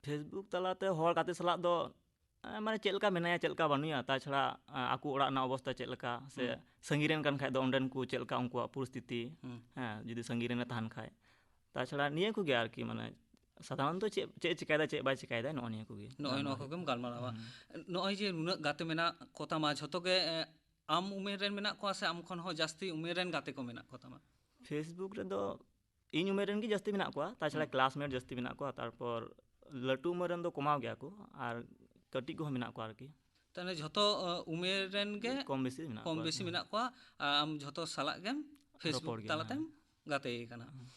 Facebook ᱛᱟᱞᱟᱛᱮ ᱦᱚᱲ ᱜᱟᱛᱮ ᱥᱟᱞᱟᱜ ᱫᱚ, ᱮ, ᱢᱟᱱᱮ, ᱪᱮᱫ ᱞᱮᱠᱟ ᱢᱮᱱᱟᱭᱟ, ᱪᱮᱫ ᱞᱮᱠᱟ ᱵᱟᱹᱱᱩᱭᱟ, ᱛᱟᱪᱷᱟᱲᱟ, ᱮ, ᱟᱠᱚ ᱚᱲᱟᱜ ᱨᱮᱱᱟᱜ ᱚᱵᱚᱥᱛᱟ ᱪᱮᱫ ᱞᱮᱠᱟ, ᱥᱮ ᱦᱩᱸ᱾ ᱥᱟᱺᱜᱤᱧ ᱨᱮᱱ ᱠᱟᱱ ᱠᱷᱟᱡ ᱫᱚ ᱚᱸᱰᱮᱱ ᱠᱚ ᱪᱮᱫ ᱞᱮᱠᱟ ᱩᱱᱠᱩᱣᱟᱜ ᱯᱚᱨᱤᱥᱛᱷᱤᱛᱤ, ᱦᱩᱸ᱾ ᱦᱮᱸ, ᱡᱩᱫᱤ ᱥᱟᱺᱜᱤᱧ ᱨᱮᱱᱮ ᱛᱟᱦᱮᱱ ᱠᱷᱟᱡ᱾ ᱛᱟᱪᱷᱟᱲᱟ ᱱᱤᱭᱟᱹ ᱠᱚᱜᱮ ᱟᱨᱠᱤ, ᱢᱟᱱᱮ, ᱥᱟᱫᱷᱟᱨᱚᱱᱛᱚ ᱪᱮᱫ, ᱪᱮᱫ ᱪᱤᱠᱟᱭᱫᱟ, ᱪᱮᱫ ᱵᱟᱭ ᱪᱤᱠᱟᱭᱫᱟ, ᱱᱚᱜᱼᱚ ᱱᱤᱭᱟᱹ ᱠᱚᱜᱮ᱾ ᱱᱚᱜᱼᱚᱭ ᱱᱚᱣᱟ ᱜᱟᱞᱢᱟᱨᱟᱣ᱾ ᱠᱚᱜᱮᱢ ᱜᱟᱞᱢᱟᱨᱟᱣᱟ᱾ ᱦᱩᱸ᱾ ᱱᱚᱜᱼᱚᱭ ᱡᱮ ᱱᱩᱱᱟᱹᱜ ᱜᱟᱛᱮ ᱢᱮᱱᱟᱜ ᱠᱚᱛᱟᱢᱟ, ᱡᱷᱚᱛᱚ ᱜᱮ, ᱮ, ᱟᱢ ᱩᱢᱮᱨ ᱨᱮᱱ ᱢᱮᱱᱟᱜ ᱠᱚᱣᱟ ᱥᱮ ᱟᱢ ᱠᱷᱚᱱ ᱦᱚᱸ ᱡᱟᱹᱥᱛᱤ ᱩᱢᱮᱨ ᱨᱮᱱ ᱜᱟᱛᱮ ᱠᱚ ᱢᱮᱱᱟᱜ ᱠᱚᱛᱟᱢᱟ? Facebook ᱨᱮᱫᱚ ᱤᱧ ᱩᱢᱮᱨ ᱨᱮᱱ ᱜᱮ ᱡᱟᱹᱥᱛᱤ ᱢᱮᱱᱟᱜ ᱠᱚᱣᱟ, ᱛᱟᱪᱷᱟᱲᱟ ᱦᱩᱸ᱾ Classmate ᱡᱟᱹᱥᱛᱤ ᱢᱮᱱᱟᱜ ᱠᱚᱣᱟ, ᱛᱟᱨᱯᱚᱨ ᱞᱟᱹᱴᱩ ᱩᱢᱮᱨ ᱨᱮᱱ ᱫᱚ ᱠᱚᱢᱟᱣ ᱜᱮᱭᱟ ᱠᱚ, ᱟᱨ ᱠᱟᱹᱴᱤᱡ ᱠᱚᱦᱚᱸ ᱢᱮᱱᱟᱜ ᱠᱚᱣᱟ ᱟᱨᱠᱤ᱾ ᱛᱟᱦᱞᱮ ᱡᱷᱚᱛᱚ, ᱚ, ᱩᱢᱮᱨ ᱨᱮᱱ ᱜᱮ ᱠᱚᱢ ᱵᱮᱥᱤ ᱢᱮᱱᱟᱜ ᱠᱚᱢ ᱠᱚᱣᱟ᱾ ᱵᱮᱥᱤ ᱦᱮᱸ᱾ ᱢᱮᱱᱟᱜ ᱠᱚᱣᱟ, ᱟᱨ ᱟᱢ ᱡᱷᱚᱛᱚ ᱥᱟᱞᱟᱜ ᱜᱮᱢ Facebook ᱨᱚᱯᱚᱲ ᱜᱮᱭᱟ, ᱛᱟᱞᱟᱛᱮᱢ ᱦᱮᱸ᱾ ᱜᱟᱛᱮ ᱠᱟᱱᱟ᱾ ᱦᱮᱸ᱾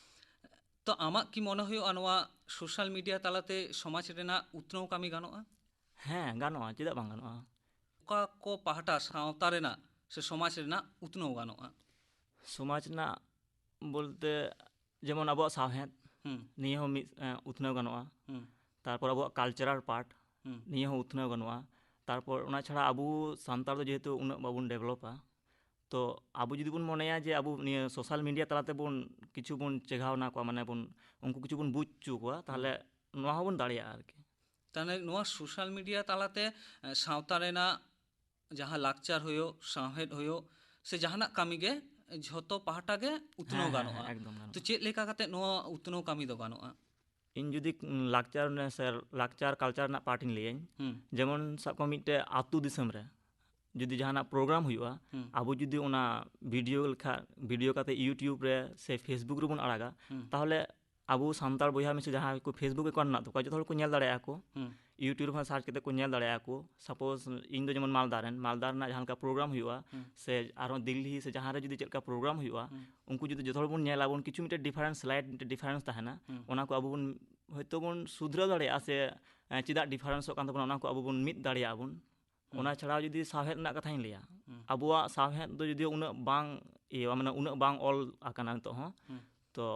ᱛᱚ, ᱟᱢᱟᱜ ᱠᱤ ᱢᱚᱱᱮ ᱦᱩᱭᱩᱜᱼᱟ ᱱᱚᱣᱟ social media ᱛᱟᱞᱟᱛᱮ ᱥᱚᱢᱟᱡᱽ ᱨᱮᱱᱟᱜ ᱩᱛᱱᱟᱹᱣ ᱠᱟᱹᱢᱤ ᱜᱟᱱᱚᱜᱼᱟ? ᱦᱮᱸ, ᱜᱟᱱᱚᱜᱼᱟ, ᱪᱮᱫᱟᱜ ᱵᱟᱝ ᱜᱟᱱᱚᱜᱼᱟ? ᱚᱠᱟ ᱠᱚ ᱯᱟᱦᱴᱟ ᱥᱟᱶᱛᱟ ᱨᱮᱱᱟᱜ ᱥᱮ ᱥᱚᱢᱟᱡᱽ ᱨᱮᱱᱟᱜ ᱩᱛᱱᱟᱹᱣ ᱜᱟᱱᱚᱜᱼᱟ? ᱥᱚᱢᱟᱡᱽ ᱨᱮᱱᱟᱜ ᱵᱚᱞᱛᱮ ᱡᱮᱢᱚᱱ ᱟᱵᱚᱣᱟᱜ ᱥᱟᱶᱦᱮᱫ, ᱦᱩᱸ᱾ ᱱᱤᱭᱟᱹ ᱦᱚᱸ ᱢᱤᱫ, ᱮᱸ, ᱩᱛᱱᱟᱹᱣ ᱜᱟᱱᱚᱜᱼᱟ᱾ ᱦᱩᱸ᱾ ᱛᱟᱨᱯᱚᱨ ᱟᱵᱚᱣᱟᱜ cultural part, ᱦᱩᱸ᱾ ᱱᱤᱭᱟᱹ ᱦᱚᱸ ᱩᱛᱱᱟᱹᱣ ᱜᱟᱱᱚᱜᱼᱟ᱾ ᱛᱟᱨᱯᱚᱨ ᱚᱱᱟ ᱪᱷᱟᱲᱟ ᱟᱵᱚ ᱥᱟᱱᱛᱟᱲ ᱫᱚ ᱡᱮᱦᱮᱛᱩ ᱩᱱᱟᱹᱜ ᱵᱟᱵᱚᱱ developᱟ, ᱛᱚ ᱟᱵᱚ ᱡᱩᱫᱤ ᱵᱚᱱ ᱢᱚᱱᱮᱭᱟ ᱡᱮ ᱟᱵᱚ ᱱᱤᱭᱟᱹ social media ᱛᱟᱞᱟ ᱛᱮᱵᱚᱱ ᱠᱤᱪᱷᱩ ᱵᱚᱱ ᱪᱮᱸᱜᱷᱟᱣ ᱮᱱᱟ ᱠᱚᱣᱟ, ᱢᱟᱱᱮ ᱵᱚᱱ, ᱩᱱᱠᱩ ᱠᱤᱪᱷᱩ ᱵᱚᱱ ᱵᱩᱡᱽ ᱦᱚᱪᱚ ᱠᱚᱣᱟ, ᱛᱟᱦᱚᱞᱮ ᱦᱩᱸ᱾ ᱱᱚᱣᱟ ᱦᱚᱸᱵᱚᱱ ᱫᱟᱲᱮᱭᱟᱜᱼᱟ ᱟᱨᱠᱤ᱾ ᱛᱟᱦᱚᱞᱮ ᱱᱚᱣᱟ social media ᱛᱟᱞᱟᱛᱮ, ᱮ, ᱥᱟᱶᱛᱟ ᱨᱮᱱᱟᱜ ᱡᱟᱦᱟᱸ ᱞᱟᱠᱪᱟᱨ ᱦᱩᱭᱩᱜ, ᱥᱟᱶᱦᱮᱫ ᱦᱩᱭᱩᱜ, ᱥᱮ ᱡᱟᱦᱟᱱᱟᱜ ᱠᱟᱹᱢᱤ ᱜᱮ ᱡᱷᱚᱛᱚ ᱯᱟᱦᱴᱟ ᱜᱮ ᱩᱛᱱᱟᱹᱣ ᱦᱮᱸ, ᱦᱮᱸ, ᱜᱟᱱᱚᱜᱼᱟ᱾ ᱦᱮᱸ, ᱮᱠᱫᱚᱢ ᱜᱟᱱᱚᱜᱼᱟ᱾ ᱛᱚ ᱪᱮᱫ ᱞᱮᱠᱟ ᱠᱟᱛᱮ ᱱᱚᱣᱟ ᱩᱛᱱᱟᱹᱣ ᱠᱟᱹᱢᱤ ᱫᱚ ᱜᱟᱱᱚᱜᱼᱟ? ᱤᱧ ᱡᱩᱫᱤ ᱞᱟᱠᱪᱟᱨ ᱨᱮᱱᱟᱜ ᱥᱮ ᱞᱟᱠᱪᱟᱨ ᱠᱟᱞᱪᱟᱨ ᱨᱮᱱᱟᱜ ᱯᱟᱨᱴ ᱤᱧ ᱞᱟᱹᱭᱟᱹᱧ, ᱦᱩᱸ ᱡᱮᱢᱚᱱ ᱥᱟᱵ ᱠᱟᱜ ᱢᱮ ᱢᱤᱫᱴᱮᱡ ᱟᱹᱛᱩ ᱫᱤᱥᱚᱢ ᱨᱮ ᱡᱩᱫᱤ ᱡᱟᱦᱟᱱᱟᱜ ᱯᱨᱳᱜᱨᱟᱢ ᱦᱩᱭᱩᱜᱼᱟ, ᱦᱩᱸ ᱟᱵᱚ ᱡᱩᱫᱤ ᱚᱱᱟ ᱵᱷᱤᱰᱤᱭᱳ ᱞᱮᱠᱷᱟ ᱵᱷᱤᱰᱤᱭᱳ ᱠᱟᱛᱮ ᱤᱭᱩᱴᱤᱭᱩᱵᱽ ᱨᱮ ᱥᱮ ᱯᱷᱮᱥᱵᱩᱠ ᱨᱮᱵᱚᱱ ᱟᱲᱟᱜᱟ, ᱦᱩᱸ ᱛᱟᱦᱚᱞᱮ ᱟᱵᱚ ᱥᱟᱱᱛᱟᱲ ᱵᱚᱭᱦᱟ ᱢᱤᱥᱤ ᱡᱟᱦᱟᱸᱭ ᱠᱚ ᱯᱷᱮᱥᱵᱩᱠ ᱮᱠᱟᱣᱩᱱᱴ ᱢᱮᱱᱟᱜ ᱛᱟᱠᱚᱣᱟ, ᱡᱚᱛᱚ ᱦᱚᱲ ᱠᱚ ᱧᱮᱞ ᱫᱟᱲᱮᱭᱟᱜᱼᱟ ᱠᱚ᱾ ᱦᱩᱸ ᱤᱭᱩᱴᱤᱭᱩᱵᱽ ᱨᱮᱦᱚᱸ ᱥᱟᱨᱪ ᱠᱟᱛᱮ ᱠᱚ ᱧᱮᱞ ᱫᱟᱲᱮᱭᱟᱜᱼᱟ ᱠᱚ᱾ ᱥᱟᱯᱳᱡ ᱤᱧ ᱫᱚ ᱡᱮᱢᱚᱱ ᱢᱟᱞᱫᱟ ᱨᱮᱱ, ᱢᱟᱞᱫᱟ ᱨᱮᱱᱟᱜ ᱡᱟᱦᱟᱸ ᱞᱮᱠᱟ ᱯᱨᱳᱜᱨᱟᱢ ᱦᱩᱭᱩᱜᱼᱟ ᱦᱩᱸ ᱥᱮ ᱟᱨᱦᱚᱸ ᱫᱤᱞᱞᱤ ᱥᱮ ᱡᱟᱦᱟᱸ ᱨᱮ ᱡᱩᱫᱤ ᱪᱮᱫ ᱞᱮᱠᱟ ᱯᱨᱳᱜᱨᱟᱢ ᱦᱩᱭᱩᱜᱼᱟ, ᱦᱩᱸ ᱩᱱᱠᱩ ᱡᱩᱫᱤ ᱡᱚᱛᱚ ᱦᱚᱲ ᱵᱚᱱ ᱧᱮᱞ ᱟᱵᱚᱱ, ᱠᱤᱪᱷᱩ ᱢᱤᱫᱴᱮᱱ ᱰᱤᱯᱷᱟᱨᱮᱱᱥ, ᱥᱞᱟᱭᱤᱴ ᱢᱤᱫᱴᱮᱱ ᱰᱤᱯᱷᱟᱨᱮᱱᱥ ᱛᱟᱦᱮᱱᱟ, ᱦᱩᱸ ᱚᱱᱟ ᱠᱚ ᱟᱵᱚ ᱵᱚᱱ ᱦᱚᱭᱛᱳ ᱵᱚᱱ ᱥᱩᱫᱷᱨᱟᱹᱣ ᱫᱟᱲᱮᱭᱟᱜᱼᱟ ᱥᱮ ᱮᱸ, ᱪᱮᱫᱟᱜ ᱰᱤᱯᱷᱟᱨᱮᱱᱥᱚᱜ ᱠᱟᱱ ᱛᱟᱵᱚᱱᱟ, ᱚᱱᱟ ᱠᱚ ᱟᱵᱚ ᱵᱚᱱ ᱢᱤᱫ ᱫᱟᱲᱮᱭᱟᱜᱼᱟ ᱵᱚᱱ᱾ ᱦᱩᱸ ᱚᱱᱟ ᱪᱷᱟᱲᱟ ᱡᱩᱫᱤ ᱥᱟᱶᱦᱮᱫ ᱨᱮᱱᱟᱜ ᱠᱟᱛᱷᱟᱧ ᱞᱟᱹᱭᱟ, ᱦᱩᱸ ᱟᱵᱚᱣᱟᱜ ᱥᱟᱶᱦᱮᱫ ᱫᱚ ᱡᱩᱫᱤ ᱩᱱᱟᱹᱜ ᱵᱟᱝ ᱤᱭᱟᱹ ᱢᱟᱱᱮ ᱩᱱᱟᱹᱜ ᱵᱟᱝ ᱚᱞ ᱟᱠᱟᱱᱟ ᱱᱤᱛᱚᱜ ᱦᱚᱸ, ᱦᱩᱸ ᱛᱚ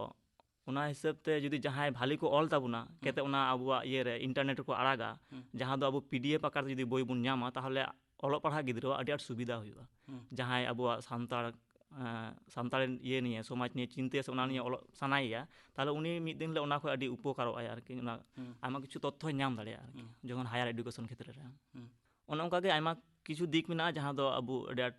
ᱚᱱᱟ ᱦᱤᱥᱟᱹᱵ ᱛᱮ ᱡᱩᱫᱤ ᱡᱟᱦᱟᱸᱭ ᱵᱷᱟᱞᱤ ᱠᱚ ᱚᱞ ᱛᱟᱵᱚᱱᱟ, ᱠᱟᱛᱮ ᱚᱱᱟ ᱟᱵᱚᱣᱟᱜ ᱤᱭᱟᱹ ᱨᱮ ᱤᱱᱴᱟᱨᱱᱮᱴ ᱨᱮᱠᱚ ᱟᱲᱟᱜᱟ, ᱦᱩᱸ ᱡᱟᱦᱟᱸ ᱫᱚ ᱟᱵᱚ ᱯᱤᱰᱤᱮᱯᱷ ᱟᱠᱟᱨ ᱛᱮ ᱡᱩᱫᱤ ᱵᱳᱭ ᱵᱚᱱ ᱧᱟᱢᱟ, ᱛᱟᱦᱚᱞᱮ ᱚᱞᱚᱜ ᱯᱟᱲᱦᱟᱜ ᱜᱤᱫᱽᱨᱟᱹᱣᱟᱜ ᱟᱹᱰᱤ ᱟᱸᱴ ᱥᱩᱵᱤᱫᱷᱟ ᱦᱩᱭᱩᱜᱼᱟ᱾ ᱦᱩᱸ ᱡᱟᱦᱟᱸᱭ ᱟᱵᱚᱣᱟᱜ ᱥᱟᱱᱛᱟᱲ ᱮᱸ, ᱥᱟᱱᱛᱟᱲ ᱤᱭᱟᱹ ᱱᱤᱭᱮ, ᱥᱚᱢᱟᱡᱽ ᱱᱤᱭᱮ ᱪᱤᱱᱛᱟᱹᱭᱟ ᱥᱮ ᱚᱱᱟ ᱱᱤᱭᱮ ᱚᱞᱚᱜ ᱥᱟᱱᱟᱭᱮᱭᱟ, ᱛᱟᱦᱚᱞᱮ ᱩᱱᱤ ᱢᱤᱫ ᱫᱤᱱ ᱦᱤᱞᱳᱜ ᱚᱱᱟ ᱠᱷᱚᱱ ᱟᱹᱰᱤ ᱩᱯᱚᱠᱟᱨᱚᱜ ᱟᱭ ᱟᱨᱠᱤ, ᱚᱱᱟ ᱦᱩᱸ ᱟᱭᱢᱟ ᱠᱤᱪᱷᱩ ᱛᱚᱛᱛᱷᱚᱭ ᱧᱟᱢ ᱫᱟᱲᱮᱭᱟᱜᱼᱟ ᱟᱨᱠᱤ, ᱦᱩᱸ ᱡᱚᱠᱷᱚᱱ ᱦᱟᱭᱟᱨ ᱮᱰᱩᱠᱮᱥᱚᱱ ᱠᱷᱮᱛᱨᱮ ᱨᱮ᱾ ᱦᱩᱸ ᱚᱱᱮ ᱚᱱᱠᱟ ᱜᱮ ᱟᱭᱢᱟ ᱠᱤᱪᱷᱩ ᱫᱤᱠ ᱢᱮᱱᱟᱜᱼᱟ ᱡᱟᱦᱟᱸ ᱫᱚ ᱟᱵᱚ ᱟᱹᱰᱤ ᱟᱸᱴ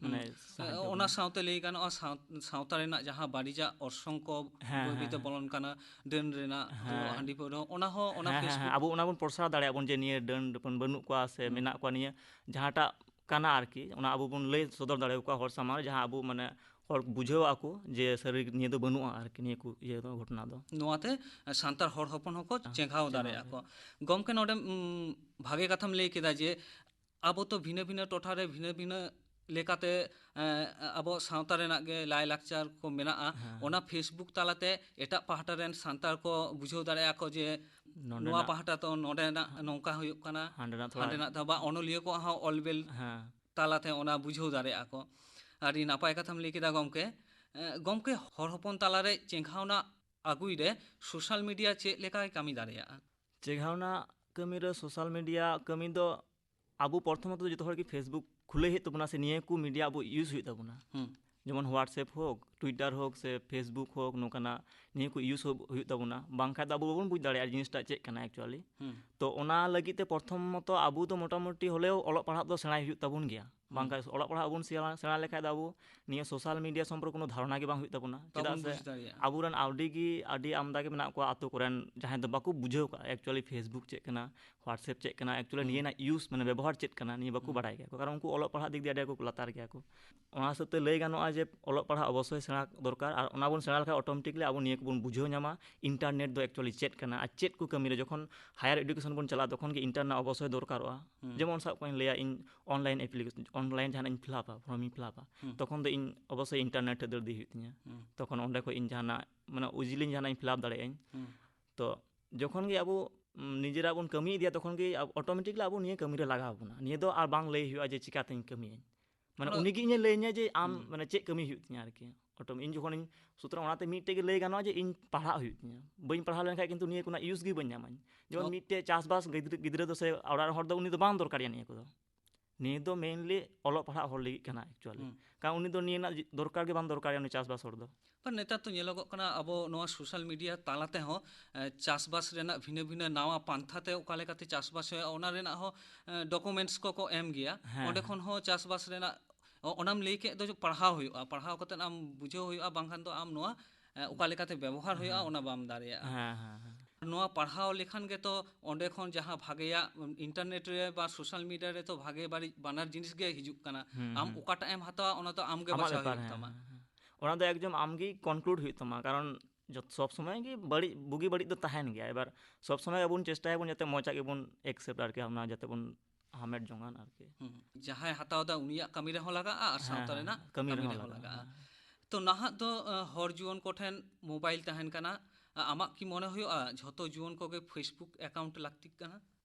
ᱢᱟᱱᱮ ᱦᱩᱸ᱾ ᱥᱟᱦᱟᱡᱽᱡᱚ ᱚᱱᱟ ᱵᱚᱱᱟ᱾ ᱥᱟᱶᱛᱮ ᱞᱟᱹᱭ ᱜᱟᱱᱚᱜᱼᱟ, ᱥᱟᱶ- ᱥᱟᱶᱛᱟ ᱨᱮᱱᱟᱜ ᱡᱟᱦᱟᱸ ᱵᱟᱹᱲᱤᱡᱟᱜ ᱚᱨᱥᱚᱝ ᱠᱚ ᱦᱮᱸ, ᱵᱟᱹᱭ ᱵᱟᱹᱭᱛᱮ ᱦᱮᱸ, ᱦᱮᱸ᱾ ᱵᱚᱞᱚᱱ ᱠᱟᱱᱟ, ᱰᱟᱹᱱ ᱨᱮᱱᱟᱜ, ᱦᱮᱸ᱾ ᱦᱟᱺᱰᱤ ᱯᱟᱹᱣᱨᱟᱹ, ᱚᱱᱟ ᱦᱚᱸ ᱚᱱᱟ ᱦᱮᱸ, ᱦᱮᱸ, ᱯᱷᱮᱥᱵᱩᱠ ᱦᱮᱸ, ᱟᱵᱚ ᱚᱱᱟ ᱵᱚᱱ ᱯᱨᱚᱥᱟᱨ ᱫᱟᱲᱮᱭᱟᱜᱼᱟ ᱵᱚᱱ ᱡᱮ ᱱᱤᱭᱟᱹ ᱰᱟᱹᱱ ᱵᱟᱹᱱᱩᱜ ᱠᱚᱣᱟ ᱥᱮ ᱦᱩᱸ᱾ ᱢᱮᱱᱟᱜ ᱠᱚᱣᱟ ᱱᱤᱭᱟᱹ ᱡᱟᱦᱟᱸᱴᱟᱜ ᱠᱟᱱᱟ ᱟᱨᱠᱤ, ᱚᱱᱟ ᱟᱵᱚ ᱵᱚᱱ ᱞᱟᱹᱭ ᱥᱚᱫᱚᱨ ᱫᱟᱲᱮᱭᱟᱠᱚᱣᱟ ᱦᱚᱲ ᱥᱟᱢᱟᱝ ᱨᱮ, ᱡᱟᱦᱟᱸ ᱟᱵᱚ ᱢᱟᱱᱮ ᱦᱚᱲ ᱵᱩᱡᱷᱟᱹᱣ ᱟᱠᱚ ᱡᱮ ᱥᱟᱹᱨᱤ ᱱᱤᱭᱟᱹ ᱫᱚ ᱵᱟᱹᱱᱩᱜᱼᱟ ᱟᱨᱠᱤ, ᱱᱤᱭᱟᱹ ᱠᱚ ᱤᱭᱟᱹ ᱫᱚ, ᱜᱷᱚᱴᱚᱱᱟ ᱫᱚ᱾ ᱱᱚᱣᱟᱛᱮ ᱥᱟᱱᱛᱟᱲ ᱦᱚᱲ ᱦᱚᱯᱚᱱ ᱦᱚᱸᱠᱚ ᱦᱮᱸ, ᱪᱮᱸᱜᱷᱟᱣ ᱪᱮᱸᱜᱷᱟᱣ ᱫᱟᱲᱮᱭᱟᱜᱼᱟ ᱠᱚ᱾ ᱫᱟᱲᱮᱭᱟᱜᱼᱟ᱾ ᱜᱚᱢᱠᱮ, ᱱᱚᱰᱮ ᱩᱢ, ᱵᱷᱟᱜᱮ ᱠᱟᱛᱷᱟᱢ ᱞᱟᱹᱭ ᱠᱮᱫᱟ ᱡᱮ ᱟᱵᱚ ᱛᱚ ᱵᱷᱤᱱᱟᱹ ᱵᱷᱤᱱᱟᱹ ᱴᱚᱴᱷᱟ ᱨᱮ ᱵᱷᱤᱱᱟᱹ ᱵᱷᱤᱱᱟᱹ ᱞᱮᱠᱟᱛᱮ ᱮᱸ, ᱟᱵᱚ ᱥᱟᱶᱛᱟ ᱨᱮᱱᱟᱜ ᱜᱮ ᱞᱟᱭᱼᱞᱟᱠᱪᱟᱨ ᱠᱚ ᱢᱮᱱᱟᱜᱼᱟ, ᱦᱮᱸ᱾ ᱚᱱᱟ ᱯᱷᱮᱥᱵᱩᱠ ᱛᱟᱞᱟᱛᱮ ᱮᱴᱟᱜ ᱯᱟᱦᱴᱟ ᱨᱮᱱ ᱥᱟᱱᱛᱟᱲ ᱠᱚ ᱵᱩᱡᱷᱟᱹᱣ ᱫᱟᱲᱮᱭᱟᱜᱼᱟ ᱠᱚ ᱡᱮ ᱱᱚᱰᱮᱱᱟᱜ ᱱᱚᱣᱟ ᱯᱟᱦᱴᱟ ᱛᱚ ᱱᱚᱰᱮᱱᱟᱜ ᱱᱚᱝᱠᱟ ᱦᱩᱭᱩᱜ ᱠᱟᱱᱟ, ᱦᱟᱸᱰᱮᱱᱟᱜ ᱛᱷᱚᱲᱟ ᱦᱟᱸᱰᱮᱱᱟᱜ ᱫᱚ ᱵᱟ, ᱚᱱᱚᱞᱤᱭᱟᱹ ᱠᱚᱣᱟᱜ ᱦᱚᱸ ᱚᱞᱵᱮᱞ ᱦᱮᱸ᱾ ᱛᱟᱞᱟᱛᱮ ᱚᱱᱟ ᱵᱩᱡᱷᱟᱹᱣ ᱫᱟᱲᱮᱭᱟᱜᱼᱟ ᱠᱚ᱾ ᱟᱹᱰᱤ ᱱᱟᱯᱟᱭ ᱠᱟᱛᱷᱟᱢ ᱞᱟᱹᱭ ᱠᱮᱫᱟ ᱜᱚᱢᱠᱮ᱾ ᱮᱸ, ᱜᱚᱢᱠᱮ, ᱦᱚᱲ ᱦᱚᱯᱚᱱ ᱛᱟᱞᱟᱨᱮ ᱪᱮᱸᱜᱷᱟᱣᱱᱟ ᱟᱹᱜᱩᱭ ᱨᱮ ᱥᱳᱥᱟᱞ ᱢᱤᱰᱤᱭᱟ ᱪᱮᱫ ᱞᱮᱠᱟᱭ ᱠᱟᱹᱢᱤ ᱫᱟᱲᱮᱭᱟᱜᱼᱟ? ᱪᱮᱸᱜᱷᱟᱣᱱᱟ ᱠᱟᱹᱢᱤ ᱨᱮ ᱥᱳᱥᱟᱞ ᱢᱤᱰᱤᱭᱟ ᱠᱟᱹᱢᱤ ᱫᱚ ᱟᱵᱚ ᱯᱨᱚᱛᱷᱚᱢᱚᱛᱚ ᱡᱚᱛᱚ ᱦᱚᱲ ᱜᱮ ᱯᱷᱮᱥᱵᱩᱠ ᱠᱷᱩᱞᱟᱹᱣ ᱦᱩᱭᱩᱜ ᱛᱟᱵᱚᱱᱟ ᱥᱮ ᱱᱤᱭᱟᱹ ᱠᱚ ᱢᱤᱰᱤᱭᱟ ᱟᱵᱚ ᱤᱭᱩᱡᱽ ᱦᱩᱭᱩᱜ ᱛᱟᱵᱚᱱᱟ᱾ ᱦᱩᱸ᱾ ᱡᱮᱢᱚᱱ WhatsApp ᱦᱳᱠ, Twitter ᱦᱳᱠ ᱥᱮ Facebook ᱦᱳᱠ, ᱱᱚᱝᱠᱟᱱᱟᱜ ᱱᱤᱭᱟᱹ ᱠᱚ use ᱦᱩᱭᱩᱜ ᱛᱟᱵᱚᱱᱟ, ᱵᱟᱝᱠᱷᱟᱱ ᱫᱚ ᱟᱵᱚ ᱵᱟᱵᱚᱱ ᱵᱩᱡᱽ ᱫᱟᱲᱮᱭᱟᱜᱼᱟ ᱡᱤᱱᱤᱥᱴᱟ ᱪᱮᱫ ᱠᱟᱱᱟ actually᱾ ᱦᱩᱸ᱾ ᱛᱚ ᱚᱱᱟ ᱞᱟᱹᱜᱤᱫ ᱛᱮ ᱯᱨᱚᱛᱷᱚᱢᱚᱛᱚ ᱟᱵᱚ ᱫᱚ ᱢᱚᱴᱟᱢᱩᱴᱤ ᱦᱚᱞᱮᱣ ᱚᱞᱚᱜ ᱯᱟᱲᱦᱟᱜ ᱫᱚ ᱥᱮᱬᱟᱭ ᱦᱩᱭᱩᱜ ᱛᱟᱵᱚᱱ ᱜᱮᱭᱟ, ᱵᱟᱝᱠᱷᱟᱱ ᱚᱞᱚᱜ ᱯᱟᱲᱦᱟᱜ ᱵᱚᱱ ᱥᱮᱬᱟ, ᱥᱮᱬᱟ ᱞᱮᱠᱷᱟᱡ ᱫᱚ ᱟᱵᱚ ᱱᱤᱭᱟᱹ social media ᱥᱚᱢᱯᱚᱨᱠᱮ ᱠᱳᱱᱳ ᱫᱷᱟᱨᱚᱱᱟ ᱜᱮ ᱵᱟᱝ ᱦᱩᱭᱩᱜ ᱛᱟᱵᱚᱱᱟ᱾ ᱪᱮᱫᱟᱜ ᱵᱟᱵᱚᱱ ᱥᱮ ᱵᱩᱡᱽ ᱫᱟᱲᱮᱭᱟᱜᱼᱟ᱾ ᱟᱵᱚᱨᱮᱱ ᱟᱹᱰᱤ ᱜᱮ, ᱟᱹᱰᱤ ᱟᱢᱫᱟ ᱜᱮ ᱢᱮᱱᱟᱜ ᱠᱚᱣᱟ ᱟᱛᱳ ᱠᱚᱨᱮᱱ, ᱡᱟᱦᱟᱸᱭ ᱫᱚ ᱵᱟᱠᱚ ᱵᱩᱡᱷᱟᱹᱣ ᱠᱟᱜᱼᱟ actually Facebook ᱪᱮᱫ ᱠᱟᱱᱟ, WhatsApp ᱪᱮᱫ ᱠᱟᱱᱟ, actually ᱱᱤᱭᱟᱹ ᱨᱮᱱᱟᱜ use, ᱢᱟᱱᱮ ᱵᱮᱵᱚᱦᱟᱨ ᱪᱮᱫ ᱠᱟᱱᱟ, ᱱᱤᱭᱟᱹ ᱵᱟᱠᱚ ᱵᱟᱲᱟᱭ ᱜᱮᱭᱟ ᱠᱚ, ᱠᱟᱨᱚᱱ ᱩᱱᱠᱩ ᱚᱞᱚᱜ ᱯᱟᱲᱦᱟᱜ ᱫᱤᱠ ᱫᱤᱭᱮ ᱟᱹᱰᱤ ᱟᱸᱴ ᱠᱚ ᱞᱟᱛᱟᱨ ᱜᱮᱭᱟ ᱠᱚ᱾ ᱚᱱᱟ ᱦᱤᱥᱟᱹᱵ ᱛᱮ ᱞᱟᱹᱭ ᱜᱟᱱᱚᱜᱼᱟ ᱡᱮ ᱚᱞᱚᱜ ᱯᱟᱲᱦᱟᱜ ᱚᱵᱚᱥᱥᱳᱭ ᱥᱮᱬᱟ ᱫᱚᱨᱠᱟᱨ, ᱟᱨ ᱚᱱᱟ ᱵᱚᱱ ᱥᱮᱬᱟ ᱞᱮᱠᱷᱟᱱ automatically ᱟᱵᱚ ᱱᱤᱭᱟᱹ ᱠᱚᱵᱚᱱ ᱵᱩᱡᱷᱟᱹᱣ ᱧᱟᱢᱟ, internet ᱫᱚ actually ᱪᱮᱫ ᱠᱟᱱᱟ ᱟᱨ ᱪᱮᱫ ᱠᱚ ᱠᱟᱹᱢᱤ ᱨᱮ ᱡᱚᱠᱷᱚᱱ higher education ᱵᱚᱱ ᱪᱟᱞᱟᱜᱼᱟ ᱛᱚᱠᱷᱚᱱ ᱜᱮ internet ᱨᱮᱱᱟᱜ ᱚᱵᱚᱥᱥᱳᱭ ᱫᱚᱨᱠᱟᱨᱚᱜᱼᱟ᱾ ᱡᱮᱢᱚᱱ ᱥᱟᱵ ᱠᱚᱧ ᱞᱟᱹᱭᱟ, ᱤᱧ online application, online ᱡᱟᱦᱟᱱᱟᱜ ᱤᱧ ᱯᱷᱤᱞᱟᱯᱟ, ᱯᱷᱚᱨᱚᱢ ᱤᱧ ᱯᱷᱤᱞᱟᱯᱟ, ᱛᱚᱠᱷᱚᱱ ᱫᱚ ᱤᱧ ᱚᱵᱚᱥᱥᱳᱭ internet ᱴᱷᱮᱡ ᱫᱟᱹᱲ ᱤᱫᱤ ᱦᱩᱭᱩᱜ ᱛᱤᱧᱟ᱾ ᱛᱚᱠᱷᱚᱱ ᱚᱸᱰᱮ ᱠᱷᱚᱡ ᱤᱧ ᱡᱟᱦᱟᱱᱟᱜ, ᱢᱟᱱᱮ, easily ᱡᱟᱦᱟᱱᱟᱜ ᱤᱧ ᱯᱷᱤᱞᱟᱯ ᱫᱟᱲᱮᱭᱟᱜᱼᱟᱹᱧ᱾ ᱛᱚ ᱡᱚᱠᱷᱚᱱ ᱜᱮ ᱟᱵᱚ, ᱩᱢ, ᱱᱤᱡᱮᱨᱟᱜ ᱵᱚᱱ ᱠᱟᱹᱢᱤ ᱤᱫᱤᱭᱟ, ᱛᱚᱠᱷᱚᱱ ᱜᱮ ᱟᱵ-, automatically ᱟᱵᱚ ᱱᱤᱭᱟᱹ ᱠᱟᱹᱢᱤ ᱨᱮ ᱞᱟᱜᱟᱣ ᱵᱚᱱᱟ᱾ ᱱᱤᱭᱟᱹ ᱫᱚ ᱟᱨ ᱵᱟᱝ ᱞᱟᱹᱭ ᱦᱩᱭᱩᱜᱼᱟ ᱡᱮ ᱪᱤᱠᱟᱛᱤᱧ ᱠᱟᱹᱢᱤᱭᱟᱹᱧ, ᱢᱟᱱᱮ, ᱩᱱᱤ ᱜᱮ ᱤᱧᱮ ᱞᱟᱹᱭᱟᱹᱧᱟ ᱡᱮ ᱟᱢ, ᱢᱟᱱᱮ, ᱪᱮᱫ ᱠᱟᱹᱢᱤ ᱦᱩᱭᱩᱜ ᱛᱤᱧᱟ ᱟᱨᱠᱤ᱾ Autom-, ᱤᱧ ᱡᱚᱠᱷᱚᱱᱤᱧ, ᱥᱩᱛᱚᱨᱟᱝ ᱚᱱᱟᱛᱮ ᱢᱤᱫᱴᱮᱡ ᱜᱮ ᱞᱟᱹᱭ ᱜᱟᱱᱚᱜᱼᱟ ᱡᱮ ᱤᱧ ᱯᱟᱲᱦᱟᱜ ᱦᱩᱭᱩᱜ ᱛᱤᱧᱟ, ᱵᱟᱹᱧ ᱯᱟᱲᱦᱟᱣ ᱞᱮᱱᱠᱷᱟᱱ ᱠᱤᱱᱛᱩ ᱱᱤᱭᱟᱹ ᱠᱳᱱᱳ use ᱜᱮ ᱵᱟᱹᱧ ᱧᱟᱢᱟᱹᱧ᱾ ᱡᱮᱢᱚᱱ ᱢᱤᱫᱴᱮᱡ ᱪᱟᱥᱵᱟᱥ ᱜᱤᱫᱽᱨᱟᱹ, ᱜᱤᱫᱽᱨᱟᱹ ᱫᱚ ᱥᱮ ᱚᱲᱟᱜ ᱨᱮᱱ ᱦᱚᱲ ᱫᱚ ᱩᱱᱤ ᱫᱚ ᱵᱟᱝ ᱫᱚᱨᱠᱟᱨᱮᱭᱟ ᱱᱤᱭᱟᱹ ᱠᱚᱫᱚ᱾ ᱱᱤᱭᱟᱹ ᱫᱚ mainly ᱚᱞᱚᱜ ᱯᱟᱲᱦᱟᱜ ᱦᱚᱲ ᱞᱟᱹᱜᱤᱫ ᱠᱟᱱᱟ actually᱾ ᱠᱟᱨᱚᱱ ᱩᱱᱤ ᱫᱚ ᱱᱤᱭᱟᱹ ᱨᱮᱱᱟᱜ ᱫᱚᱨᱠᱟᱨ ᱜᱮ ᱵᱟᱝ ᱫᱚᱨᱠᱟᱨᱮᱭᱟ ᱩᱱᱤ ᱪᱟᱥᱵᱟᱥ ᱦᱚᱲ ᱫᱚ᱾ ᱟᱨ ᱱᱮᱛᱟᱨ ᱛᱚ ᱧᱮᱞᱚᱜᱚᱜ ᱠᱟᱱᱟ ᱟᱵᱚ ᱱᱚᱣᱟ social media ᱛᱟᱞᱟ ᱛᱮᱦᱚᱸ, ᱮ, ᱪᱟᱥᱵᱟᱥ ᱨᱮᱱᱟᱜ ᱵᱷᱤᱱᱟᱹ ᱵᱷᱤᱱᱟᱹ ᱱᱟᱣᱟ ᱯᱟᱱᱛᱷᱟ ᱛᱮ ᱚᱠᱟ ᱞᱮᱠᱟᱛᱮ ᱪᱟᱥᱵᱟᱥ ᱦᱩᱭᱩᱜᱼᱟ, ᱚᱱᱟ ᱨᱮᱱᱟᱜ ᱦᱚᱸ, ᱮ, documents ᱠᱚᱠᱚ ᱮᱢ ᱜᱮᱭᱟ᱾ ᱚᱸᱰᱮ ᱠᱷᱚᱱ ᱦᱚᱸ ᱪᱟᱥᱵᱟᱥ ᱨᱮᱱᱟᱜ, ᱚ-, ᱚᱱᱟᱢ ᱞᱟᱹᱭ ᱠᱮᱫ ᱫᱚ ᱡᱮ ᱯᱟᱲᱦᱟᱣ ᱦᱩᱭᱩᱜᱼᱟ, ᱯᱟᱲᱦᱟᱣ ᱠᱟᱛᱮ ᱟᱢ ᱵᱩᱡᱷᱟᱹᱣ ᱦᱩᱭᱩᱜᱼᱟ, ᱵᱟᱝᱠᱷᱟᱱ ᱫᱚ ᱟᱢ ᱱᱚᱣᱟ, ᱮ, ᱚᱠᱟ ᱞᱮᱠᱟᱛᱮ ᱵᱮᱵᱚᱦᱟᱨ ᱦᱩᱭᱩᱜᱼᱟ, ᱚᱱᱟ ᱵᱟᱢ ᱫᱟᱲᱮᱭᱟᱜᱼᱟ᱾ ᱦᱮᱸ, ᱦᱮᱸ, ᱦᱮᱸ᱾ ᱱᱚᱣᱟ ᱯᱟᱲᱦᱟᱣ ᱞᱮᱠᱷᱟᱱ ᱜᱮᱛᱚ ᱚᱸᱰᱮ ᱠᱷᱚᱱ ᱡᱟᱦᱟᱸ ᱵᱷᱟᱜᱮᱭᱟᱜ internet ᱨᱮ ᱵᱟ social media ᱨᱮ ᱛᱚ ᱵᱷᱟᱜᱮ ᱵᱟᱹᱲᱤᱡ ᱵᱟᱱᱟᱨ ᱡᱤᱱᱤᱥ ᱜᱮ ᱦᱤᱡᱩᱜ ᱠᱟᱱᱟ᱾ ᱟᱢ ᱚᱠᱟᱴᱟᱜ ᱮᱢ ᱦᱟᱛᱟᱣᱟ, ᱚᱱᱟ ᱫᱚ ᱟᱢ ᱜᱮ ᱵᱟᱪᱷᱟᱣ ᱦᱩᱭᱩᱜ ᱛᱟᱢᱟ᱾ ᱦᱮᱸ, ᱦᱮᱸ᱾ ᱚᱱᱟ ᱫᱚ ᱮᱠᱫᱚᱢ ᱟᱢ ᱜᱮ conclude ᱦᱩᱭᱩᱜ ᱛᱟᱢᱟ, ᱠᱟᱨᱚᱱ ᱡᱚᱛ-, ᱥᱚᱵ ᱥᱚᱢᱚᱭ ᱜᱮ ᱵᱟᱹᱲᱤᱡ, ᱵᱩᱜᱤ ᱵᱟᱹᱲᱤᱡ ᱫᱚ ᱛᱟᱦᱮᱱ ᱜᱮᱭᱟ᱾ ᱮᱵᱟᱨ ᱥᱚᱵ ᱥᱚᱢᱚᱭ ᱟᱵᱚᱱ ᱪᱮᱥᱴᱟᱭᱟᱵᱚᱱ ᱡᱟᱛᱮ ᱢᱚᱡᱽ ᱟᱜ ᱜᱮᱵᱚᱱ accept ᱟᱨᱠᱤ, ᱚᱱᱟ ᱡᱟᱛᱮ ᱵᱚᱱ ᱦᱟᱢᱮᱴ ᱡᱚᱝᱟᱱ ᱟᱨᱠᱤ᱾ ᱦᱩᱸ᱾ ᱡᱟᱦᱟᱸᱭ ᱦᱟᱛᱟᱣ ᱫᱟ ᱩᱱᱤᱭᱟᱜ ᱠᱟᱹᱢᱤ ᱨᱮᱦᱚᱸ ᱞᱟᱜᱟᱜᱼᱟ ᱟᱨ ᱥᱟᱶᱛᱟ ᱨᱮᱱᱟᱜ ᱠᱟᱹᱢᱤ ᱨᱮᱦᱚᱸ ᱞᱟᱜᱟᱜᱼᱟ᱾ ᱛᱚ ᱱᱟᱦᱟᱜ ᱫᱚ, ᱟ, ᱦᱚᱲ ᱡᱩᱣᱟᱹᱱ ᱠᱚᱴᱷᱮᱱ mobile ᱛᱟᱦᱮᱱ ᱠᱟᱱᱟ᱾ ᱟ-, ᱟᱢᱟᱜ ᱠᱤ ᱢᱚᱱᱮ ᱦᱩᱭᱩᱜᱼᱟ ᱡᱷᱚᱛᱚ ᱡᱩᱣᱟᱹᱱ ᱠᱚᱜᱮ Facebook account ᱞᱟᱹᱠᱛᱤᱜ ᱠᱟᱱᱟ?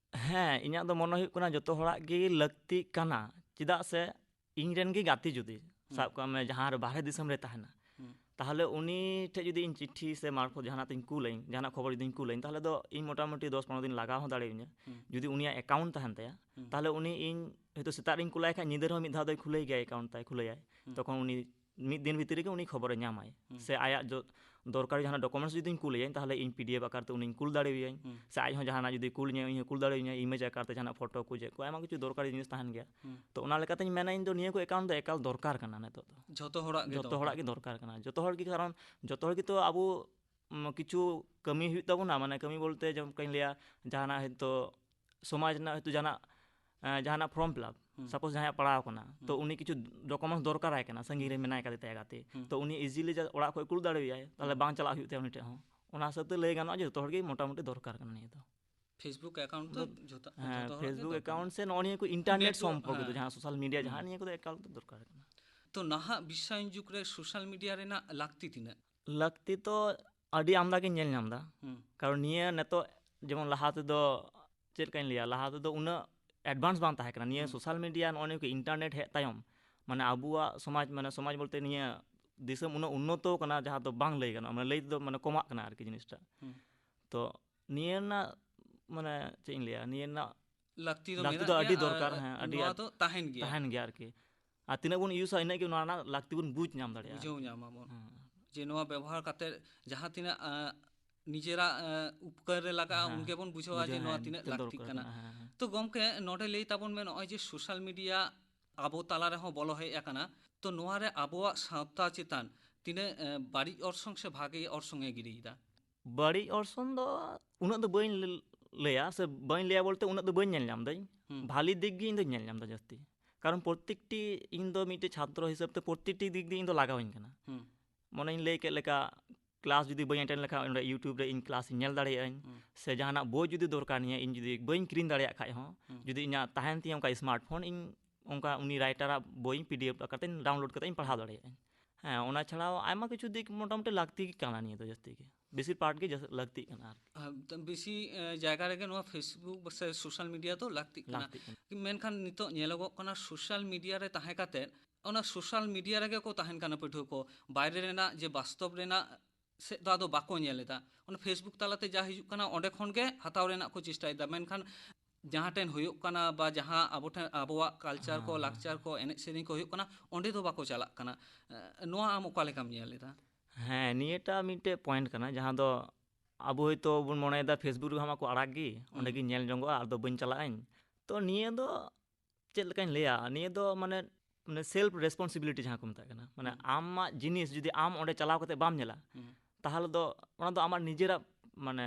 ᱦᱮᱸ, ᱤᱧᱟᱹᱜ ᱫᱚ ᱢᱚᱱᱮ ᱦᱩᱭᱩᱜ ᱠᱟᱱᱟ ᱡᱚᱛᱚ ᱦᱚᱲᱟᱜ ᱜᱮ ᱞᱟᱹᱠᱛᱤᱜ ᱠᱟᱱᱟ᱾ ᱪᱮᱫᱟᱜ ᱥᱮ ᱤᱧ ᱨᱮᱱ ᱜᱮ ᱜᱟᱛᱮ ᱡᱩᱫᱤ, ᱥᱟᱵ ᱠᱟᱜ ᱢᱮ, ᱡᱟᱦᱟᱸ ᱨᱮ ᱵᱟᱦᱨᱮ ᱫᱤᱥᱚᱢ ᱨᱮ ᱛᱟᱦᱮᱱᱟ, ᱛᱟᱦᱚᱞᱮ ᱩᱱᱤ ᱴᱷᱮᱡ ᱡᱩᱫᱤ ᱤᱧ ᱪᱤᱴᱷᱤ ᱥᱮ ᱢᱟᱨᱯᱷᱚᱛ ᱡᱟᱦᱟᱱᱟᱜ ᱛᱤᱧ ᱠᱩᱞᱟᱹᱧ, ᱡᱟᱦᱟᱱᱟᱜ ᱠᱷᱚᱵᱚᱨ ᱡᱩᱫᱤᱧ ᱠᱩᱞᱟᱹᱧ, ᱛᱟᱦᱚᱞᱮ ᱫᱚ ᱤᱧ ᱢᱚᱴᱟᱢᱩᱴᱤ ᱫᱚᱥ ᱯᱚᱱᱨᱚ ᱫᱤᱱ ᱞᱟᱜᱟᱣ ᱦᱚᱸ ᱫᱟᱲᱮᱭᱟᱹᱧᱟ᱾ ᱡᱩᱫᱤ ᱩᱱᱤᱭᱟᱜ account ᱛᱟᱦᱮᱱ ᱛᱟᱭᱟ, ᱛᱟᱦᱚᱞᱮ ᱩᱱᱤ, ᱤᱧ ᱦᱚᱭᱛᱳ ᱥᱮᱛᱟᱜ ᱨᱤᱧ ᱠᱩᱞᱟᱭ ᱠᱷᱟᱡ, ᱧᱤᱫᱟᱹ ᱨᱮᱦᱚᱸ ᱢᱤᱫ ᱫᱷᱟᱣ ᱫᱚᱭ ᱠᱷᱩᱞᱟᱹᱭ ᱜᱮᱭᱟ, account ᱛᱟᱭ ᱠᱷᱩᱞᱟᱹᱭᱟᱭ᱾ ᱛᱚᱠᱷᱚᱱ ᱩᱱᱤ ᱢᱤᱫ ᱫᱤᱱ ᱵᱷᱤᱛᱤᱨ ᱨᱮᱜᱮ ᱩᱱᱤ ᱠᱷᱚᱵᱚᱨᱮ ᱧᱟᱢᱟᱭ᱾ ᱦᱩᱸ᱾ ᱥᱮ ᱟᱭᱟᱜ ᱡᱚ-, ᱫᱚᱨᱠᱟᱨ ᱡᱟᱦᱟᱱᱟᱜ documents ᱡᱩᱫᱤᱧ ᱠᱩᱞᱟᱭᱟᱹᱧ, ᱛᱟᱦᱚᱞᱮ ᱤᱧ P D F ᱟᱠᱟᱨ ᱛᱮ ᱩᱱᱤᱧ ᱠᱩᱞ ᱫᱟᱲᱮᱣᱟᱭᱟᱹᱧ᱾ ᱦᱩᱸ᱾ ᱥᱮ ᱟᱡ ᱦᱚᱸ ᱡᱟᱦᱟᱱᱟᱜ ᱡᱩᱫᱤ ᱠᱩᱞ ᱤᱧᱟᱹ, ᱤᱧ ᱦᱚᱸ ᱠᱩᱞ ᱫᱟᱲᱮᱣᱟᱹᱧᱟᱹ, image ᱟᱠᱟᱨ ᱛᱮ ᱡᱟᱦᱟᱱᱟᱜ ᱯᱷᱳᱴᱳ ᱠᱚ ᱪᱮᱫ ᱠᱚ, ᱟᱭᱢᱟ ᱠᱤᱪᱷᱩ ᱫᱚᱨᱠᱟᱨᱤ ᱡᱤᱱᱤᱥ ᱛᱟᱦᱮᱱ ᱜᱮᱭᱟ᱾ ᱦᱩᱸ᱾ ᱛᱚ ᱚᱱᱟ ᱞᱮᱠᱟᱛᱮᱧ ᱢᱮᱱᱟ ᱤᱧ ᱫᱚ ᱱᱤᱭᱟᱹ ᱠᱚ account ᱫᱚ ᱮᱠᱟᱞ ᱫᱚᱨᱠᱟᱨ ᱠᱟᱱᱟ ᱱᱤᱛᱚᱜ ᱫᱚ᱾ ᱡᱷᱚᱛᱚ ᱦᱚᱲᱟᱜ ᱜᱮ ᱡᱷᱚᱛᱚ ᱫᱚᱨᱠᱟᱨ᱾ ᱦᱚᱲᱟᱜ ᱜᱮ ᱫᱚᱨᱠᱟᱨ ᱠᱟᱱᱟ᱾ ᱡᱷᱚᱛᱚ ᱦᱚᱲ ᱜᱮ, ᱠᱟᱨᱚᱱ ᱡᱷᱚᱛᱚ ᱦᱚᱲ ᱜᱮ ᱛᱚ ᱟᱵᱚ, ᱩᱢ, ᱠᱤᱪᱷᱩ ᱠᱟᱹᱢᱤ ᱦᱩᱭᱩᱜ ᱛᱟᱵᱚᱱᱟ, ᱢᱟᱱᱮ ᱠᱟᱹᱢᱤ ᱵᱚᱞᱛᱮ ᱡᱮᱢᱚᱱ ᱠᱟᱹᱧ ᱞᱟᱹᱭᱟ, ᱡᱟᱦᱟᱱᱟᱜ ᱦᱚᱭᱛᱳ ᱥᱚᱢᱟᱡᱽ ᱨᱮᱱᱟᱜ ᱦᱚᱭᱛᱳ ᱡᱟᱦᱟᱱᱟᱜ, ᱮᱸ, ᱡᱟᱦᱟᱱᱟᱜ form fill up, ᱦᱩᱸ᱾ Suppose ᱡᱟᱦᱟᱸᱭᱟᱜ ᱯᱟᱲᱟᱣ ᱠᱟᱱᱟ, ᱛᱚ ᱦᱩᱸ᱾ ᱩᱱᱤ ᱠᱤᱪᱷᱩ documents ᱫᱚᱨᱠᱟᱨᱟᱭ ᱠᱟᱱᱟ, ᱥᱟᱺᱜᱤᱧ ᱨᱮ ᱦᱩᱸ᱾ ᱢᱮᱱᱟᱭ ᱠᱟᱫᱮ ᱛᱟᱭᱟ ᱜᱟᱛᱮ, ᱦᱩᱸ᱾ ᱛᱚ ᱩᱱᱤ easily ᱡᱟ-, ᱚᱲᱟᱜ ᱠᱷᱚᱡ ᱠᱩᱞ ᱫᱟᱲᱮᱣᱟᱭᱟᱭ, ᱛᱟᱦᱚᱞᱮ ᱦᱩᱸ᱾ ᱵᱟᱝ ᱪᱟᱞᱟᱜ ᱦᱩᱭᱩᱜ ᱛᱟᱭᱟ ᱩᱱᱤ ᱴᱷᱮᱡ ᱦᱚᱸ᱾ ᱚᱱᱟ ᱦᱤᱥᱟᱹᱵ ᱛᱮ ᱞᱟᱹᱭ ᱜᱟᱱᱚᱜᱼᱟ ᱡᱮ ᱡᱚᱛᱚ ᱦᱚᱲ ᱜᱮ ᱢᱚᱴᱟᱢᱩᱴᱤ ᱫᱚᱨᱠᱟᱨ ᱠᱟᱱᱟ ᱱᱤᱭᱟᱹ ᱫᱚ᱾ Facebook account ᱫᱚ ᱫᱚ-, ᱡᱷᱚᱛᱚ, ᱦᱮᱸ, ᱡᱷᱚᱛᱚ ᱦᱚᱲᱟᱜ ᱜᱮ Facebook ᱫᱚᱨᱠᱟᱨ account ᱠᱟᱱᱟ᱾ ᱥᱮ ᱱᱚᱜᱼᱚ ᱱᱤᱭᱟᱹ ᱠᱚ internet network, ᱥᱚᱢᱯᱚᱨᱠᱤᱛᱚ ᱦᱮᱸ᱾ ᱡᱟᱦᱟᱸ social media ᱦᱩᱸ᱾ ᱡᱟᱦᱟᱸ ᱱᱤᱭᱟᱹ ᱠᱚᱫᱚ ᱮᱠᱟᱞ ᱜᱮ ᱫᱚᱨᱠᱟᱨ ᱠᱟᱱᱟ᱾ ᱛᱚ ᱱᱟᱦᱟᱜ ᱵᱤᱥᱥᱟᱭᱚᱱ ᱡᱩᱜᱽ ᱨᱮ social media ᱨᱮᱱᱟᱜ ᱞᱟᱹᱠᱛᱤ ᱛᱤᱱᱟᱹᱜ? ᱞᱟᱹᱠᱛᱤ ᱛᱚ ᱟᱹᱰᱤ ᱟᱢᱫᱟ ᱜᱤᱧ ᱧᱮᱞ ᱧᱟᱢ ᱮᱫᱟ᱾ ᱦᱩᱸ᱾ ᱠᱟᱨᱚᱱ ᱱᱤᱭᱟᱹ ᱱᱤᱛᱚᱜ ᱡᱮᱢᱚᱱ ᱞᱟᱦᱟ ᱛᱮᱫᱚ ᱪᱮᱫ ᱞᱮᱠᱟᱧ ᱞᱟᱹᱭᱟ, ᱞᱟᱦᱟ ᱛᱮᱫᱚ ᱩᱱᱟᱹᱜ advance ᱵᱟᱝ ᱛᱟᱦᱮᱸ ᱠᱟᱱᱟ᱾ ᱱᱤᱭᱟᱹ ᱦᱩᱸ᱾ Social media ᱱᱚᱜᱼᱚ ᱱᱤᱭᱟᱹ ᱠᱚ internet ᱦᱮᱡ ᱛᱟᱭᱚᱢ, ᱢᱟᱱᱮ ᱟᱵᱚᱣᱟᱜ ᱥᱚᱢᱟᱡᱽ, ᱢᱟᱱᱮ ᱥᱚᱢᱟᱡᱽ ᱵᱚᱞᱛᱮ ᱱᱤᱭᱟᱹ ᱫᱤᱥᱚᱢ ᱩᱱᱟᱹᱜ ᱩᱱᱱᱚᱛᱚ ᱠᱟᱱᱟ ᱡᱟᱦᱟᱸ ᱫᱚ ᱵᱟᱝ ᱞᱟᱹᱭ ᱜᱟᱱᱚᱜᱼᱟ, ᱢᱟᱱᱮ ᱞᱟᱹᱭ ᱛᱮᱫᱚ ᱢᱟᱱᱮ ᱠᱚᱢᱟᱜ ᱠᱟᱱᱟ ᱟᱨᱠᱤ ᱡᱤᱱᱤᱥᱴᱟ᱾ ᱦᱩᱸ᱾ ᱛᱚ ᱱᱤᱭᱟᱹ ᱨᱮᱱᱟᱜ ᱢᱟᱱᱮ ᱪᱮᱫ ᱤᱧ ᱞᱟᱹᱭᱟ, ᱱᱤᱭᱟᱹ ᱨᱮᱱᱟᱜ ᱞᱟᱹᱠᱛᱤ ᱫᱚ ᱞᱟᱹᱠᱛᱤ ᱢᱮᱱᱟᱜ ᱫᱚ ᱜᱮᱭᱟ, ᱟᱹᱰᱤ ᱫᱚᱨᱠᱟᱨ, ᱟᱨ ᱦᱮᱸ, ᱟᱹᱰᱤ ᱱᱚᱣᱟ ᱟᱸᱴ ᱫᱚ ᱛᱟᱦᱮᱱ ᱜᱮᱭᱟ᱾ ᱛᱟᱦᱮᱱ ᱜᱮᱭᱟ ᱟᱨᱠᱤ᱾ ᱟᱨ ᱛᱤᱱᱟᱹᱜ ᱵᱚᱱ ᱤᱭᱩᱡᱟ, ᱤᱱᱟᱹᱜ ᱜᱮ ᱱᱚᱣᱟ ᱨᱮᱱᱟᱜ ᱞᱟᱹᱠᱛᱤ ᱵᱚᱱ ᱵᱩᱡᱽ ᱧᱟᱢ ᱫᱟᱲᱮᱭᱟᱜᱼᱟ ᱵᱩᱡᱷᱟᱹᱣ ᱟᱨᱠᱤ᱾ ᱧᱟᱢ ᱟᱵᱚᱱ᱾ ᱦᱮᱸ᱾ ᱡᱮ ᱱᱚᱣᱟ ᱵᱮᱵᱚᱦᱟᱨ ᱠᱟᱛᱮ ᱡᱟᱦᱟᱸ ᱛᱤᱱᱟᱹᱜ, ᱟᱸ, ᱱᱤᱡᱮᱨᱟᱜ, ᱟᱸ, ᱩᱯᱠᱟᱹᱨ ᱨᱮ ᱞᱟᱜᱟᱜᱼᱟ, ᱦᱮᱸ, ᱩᱱ ᱜᱮᱵᱚᱱ ᱵᱩᱡᱷᱟᱹᱣᱟ ᱡᱮ ᱵᱩᱡᱷᱟᱹᱣ, ᱱᱚᱣᱟ ᱦᱮᱸ, ᱛᱤᱱᱟᱹᱜ ᱛᱤᱱᱟᱹᱜ ᱞᱟᱹᱠᱛᱤᱜ ᱫᱚᱨᱠᱟᱨ ᱠᱟᱱᱟ᱾ ᱠᱟᱱᱟ, ᱦᱮᱸ, ᱦᱮᱸ᱾ ᱛᱚ ᱜᱚᱢᱠᱮ, ᱱᱚᱰᱮ ᱞᱟᱹᱭ ᱛᱟᱵᱚᱱ ᱢᱮ, ᱱᱚᱜᱼᱚᱭ ᱡᱮ social media ᱟᱵᱚ ᱛᱟᱞᱟ ᱨᱮᱦᱚᱸ ᱵᱚᱞᱚ ᱦᱮᱡ ᱟᱠᱟᱱᱟ, ᱛᱚ ᱱᱚᱣᱟ ᱨᱮ ᱟᱵᱚᱣᱟᱜ ᱥᱟᱶᱛᱟ ᱪᱮᱛᱟᱱ ᱛᱤᱱᱟᱹᱜ, ᱟᱸ, ᱵᱟᱹᱲᱤᱡ ᱚᱨᱥᱚᱝ ᱥᱮ ᱵᱷᱟᱜᱮ ᱚᱨᱥᱚᱝ ᱮ ᱜᱤᱰᱤᱭᱮᱫᱟ? ᱵᱟᱹᱲᱤᱡ ᱚᱨᱥᱚᱝ ᱫᱚ ᱩᱱᱟᱹᱜ ᱫᱚ ᱵᱟᱹᱧ ᱞᱟᱹ-, ᱞᱟᱹᱭᱟ, ᱥᱮ ᱵᱟᱹᱧ ᱞᱟᱹᱭᱟ ᱵᱚᱞᱛᱮ ᱩᱱᱟᱹᱜ ᱫᱚ ᱵᱟᱹᱧ ᱧᱮᱞ ᱧᱟᱢ ᱫᱟᱹᱧ᱾ ᱦᱩᱸ᱾ ᱵᱷᱟᱞᱤ ᱫᱤᱠ ᱜᱮ ᱤᱧ ᱫᱚᱧ ᱧᱮᱞ ᱧᱟᱢ ᱫᱟ ᱡᱟᱹᱥᱛᱤ᱾ ᱠᱟᱨᱚᱱ ᱯᱨᱚᱛᱮᱠᱴᱤ, ᱤᱧ ᱫᱚ ᱢᱤᱫᱴᱮᱡ ᱪᱷᱟᱛᱨᱚ ᱦᱤᱥᱟᱹᱵ ᱛᱮ ᱯᱨᱚᱛᱮᱠᱴᱤ ᱫᱤᱠ ᱫᱤᱭᱮ ᱤᱧ ᱫᱚ ᱞᱟᱜᱟᱣᱤᱧ ᱠᱟᱱᱟ᱾ ᱦᱩᱸ᱾ ᱢᱚᱱᱮᱧ ᱞᱟᱹᱭ ᱠᱮᱫ ᱞᱮᱠᱟ, class ᱡᱩᱫᱤ ᱵᱟᱹᱧ attend ᱞᱮᱠᱷᱟᱱ ᱚᱸᱰᱮ YouTube ᱨᱮ ᱤᱧ class ᱤᱧ ᱧᱮᱞ ᱫᱟᱲᱮᱭᱟᱜᱼᱟᱹᱧ, ᱦᱩᱸ᱾ ᱥᱮ ᱡᱟᱦᱟᱱᱟᱜ ᱵᱳᱭ ᱡᱩᱫᱤ ᱫᱚᱨᱠᱟᱨ ᱤᱧᱟᱹ, ᱤᱧ ᱡᱩᱫᱤ ᱵᱟᱹᱧ ᱠᱤᱨᱤᱧ ᱫᱟᱲᱮᱭᱟᱜ ᱠᱷᱟᱡ ᱦᱚᱸ, ᱦᱩᱸ᱾ ᱡᱩᱫᱤ ᱤᱧᱟᱹᱜ ᱛᱟᱦᱮᱱ ᱛᱤᱧᱟᱹ ᱚᱱᱠᱟ smartphone, ᱤᱧ ᱚᱱᱠᱟ ᱩᱱᱤ writer ᱟᱜ ᱵᱳᱭ P D F ᱠᱟᱛᱮ ᱤᱧ download ᱠᱟᱛᱮ ᱤᱧ ᱯᱟᱲᱦᱟᱣ ᱫᱟᱲᱮᱭᱟᱜᱼᱟᱹᱧ᱾ ᱦᱮᱸ, ᱚᱱᱟ ᱪᱷᱟᱲᱟᱣ ᱟᱭᱢᱟ ᱠᱤᱪᱷᱩ ᱫᱤᱠ ᱢᱚᱴᱟᱢᱩᱴᱤ ᱞᱟᱹᱠᱛᱤ ᱜᱮ ᱠᱟᱱᱟ ᱱᱤᱭᱟᱹ ᱫᱚ ᱡᱟᱹᱥᱛᱤ ᱜᱮ᱾ ᱵᱮᱥᱤᱨ part ᱜᱮ ᱡᱟᱹᱥ-, ᱞᱟᱹᱠᱛᱤᱜ ᱠᱟᱱᱟ ᱟᱨᱠᱤ᱾ ᱟᱨ ᱵᱮᱥᱤ, ᱮ, ᱡᱟᱭᱜᱟ ᱨᱮᱜᱮ ᱱᱚᱣᱟ Facebook ᱥᱮ social media ᱫᱚ ᱞᱟᱹᱠᱛᱤᱜ ᱠᱟᱱᱟ᱾ ᱞᱟᱹᱠᱛᱤᱜ ᱠᱟᱱᱟ᱾ ᱢᱮᱱᱠᱷᱟᱱ ᱱᱤᱛᱚᱜ ᱧᱮᱞᱚᱜᱚᱜ ᱠᱟᱱᱟ social media ᱨᱮ ᱛᱟᱦᱮᱸ ᱠᱟᱛᱮ ᱚᱱᱟ social media ᱨᱮᱜᱮ ᱠᱚ ᱛᱟᱦᱮᱱ ᱠᱟᱱᱟ ᱯᱟᱹᱴᱷᱩᱣᱟᱹ ᱠᱚ, ᱵᱟᱭᱨᱮ ᱨᱮᱱᱟᱜ ᱡᱮ ᱵᱟᱥᱛᱚᱵ ᱨᱮᱱᱟᱜ ᱥᱮᱫ ᱫᱚ ᱟᱫᱚ ᱵᱟᱠᱚ ᱧᱮᱞ ᱮᱫᱟ᱾ ᱚᱱᱟ Facebook ᱛᱟᱞᱟᱛᱮ ᱡᱟ ᱦᱤᱡᱩᱜ ᱠᱟᱱᱟ ᱚᱸᱰᱮ ᱠᱷᱚᱱ ᱜᱮ ᱦᱟᱛᱟᱣ ᱨᱮᱱᱟᱜ ᱠᱚ ᱪᱮᱥᱴᱟᱭᱮᱫᱟ, ᱢᱮᱱᱠᱷᱟᱱ ᱡᱟᱦᱟᱸ ᱴᱷᱮᱱ ᱦᱩᱭᱩᱜ ᱠᱟᱱᱟ ᱵᱟ ᱡᱟᱦᱟᱸ ᱟᱵᱚ ᱴᱷᱮᱱ, ᱟᱵᱚᱣᱟᱜ culture ᱠᱚ, ᱦᱮᱸ, ᱞᱟᱠᱪᱟᱨ ᱠᱚ, ᱮᱱᱮᱡ ᱥᱮᱨᱮᱧ ᱠᱚ ᱦᱩᱭᱩᱜ ᱠᱟᱱᱟ, ᱚᱸᱰᱮ ᱫᱚ ᱵᱟᱠᱚ ᱪᱟᱞᱟᱜ ᱠᱟᱱᱟ᱾ ᱮ, ᱱᱚᱣᱟ ᱟᱢ ᱚᱠᱟ ᱞᱮᱠᱟᱢ ᱧᱮᱞ ᱮᱫᱟ? ᱦᱮᱸ, ᱱᱤᱭᱟᱹᱴᱟ ᱢᱤᱫᱴᱮᱡ point ᱠᱟᱱᱟ, ᱡᱟᱦᱟᱸ ᱫᱚ ᱟᱵᱚ ᱦᱚᱭᱛᱳ ᱵᱚᱱ ᱢᱚᱱᱮᱭᱮᱫᱟ Facebook ᱨᱮᱦᱚᱸ ᱢᱟᱠᱚ ᱟᱲᱟᱜ ᱜᱮ, ᱚᱸᱰᱮ ᱦᱩᱸ᱾ ᱜᱮᱧ ᱧᱮᱞ ᱡᱚᱝᱚᱜᱼᱟ, ᱟᱫᱚ ᱵᱟᱹᱧ ᱪᱟᱞᱟᱜ ᱟᱹᱧ᱾ ᱛᱚ ᱱᱤᱭᱟᱹ ᱫᱚ ᱪᱮᱫ ᱞᱮᱠᱟᱧ ᱞᱟᱹᱭᱟ, ᱱᱤᱭᱟᱹ ᱫᱚ ᱢᱟᱱᱮ, ᱢᱟᱱᱮ self responsibility ᱡᱟᱦᱟᱸ ᱠᱚ ᱢᱮᱛᱟᱜ ᱠᱟᱱᱟ, ᱢᱟᱱᱮ ᱦᱩᱸ᱾ ᱟᱢᱟᱜ ᱡᱤᱱᱤᱥ ᱡᱩᱫᱤ ᱟᱢ ᱚᱸᱰᱮ ᱪᱟᱞᱟᱣ ᱠᱟᱛᱮ ᱵᱟᱢ ᱧᱮᱞᱟ, ᱦᱩᱸ᱾ ᱛᱟᱦᱚᱞᱮ ᱫᱚ ᱚᱱᱟ ᱫᱚ ᱟᱢᱟᱜ ᱱᱤᱡᱮᱨᱟᱜ, ᱢᱟᱱᱮ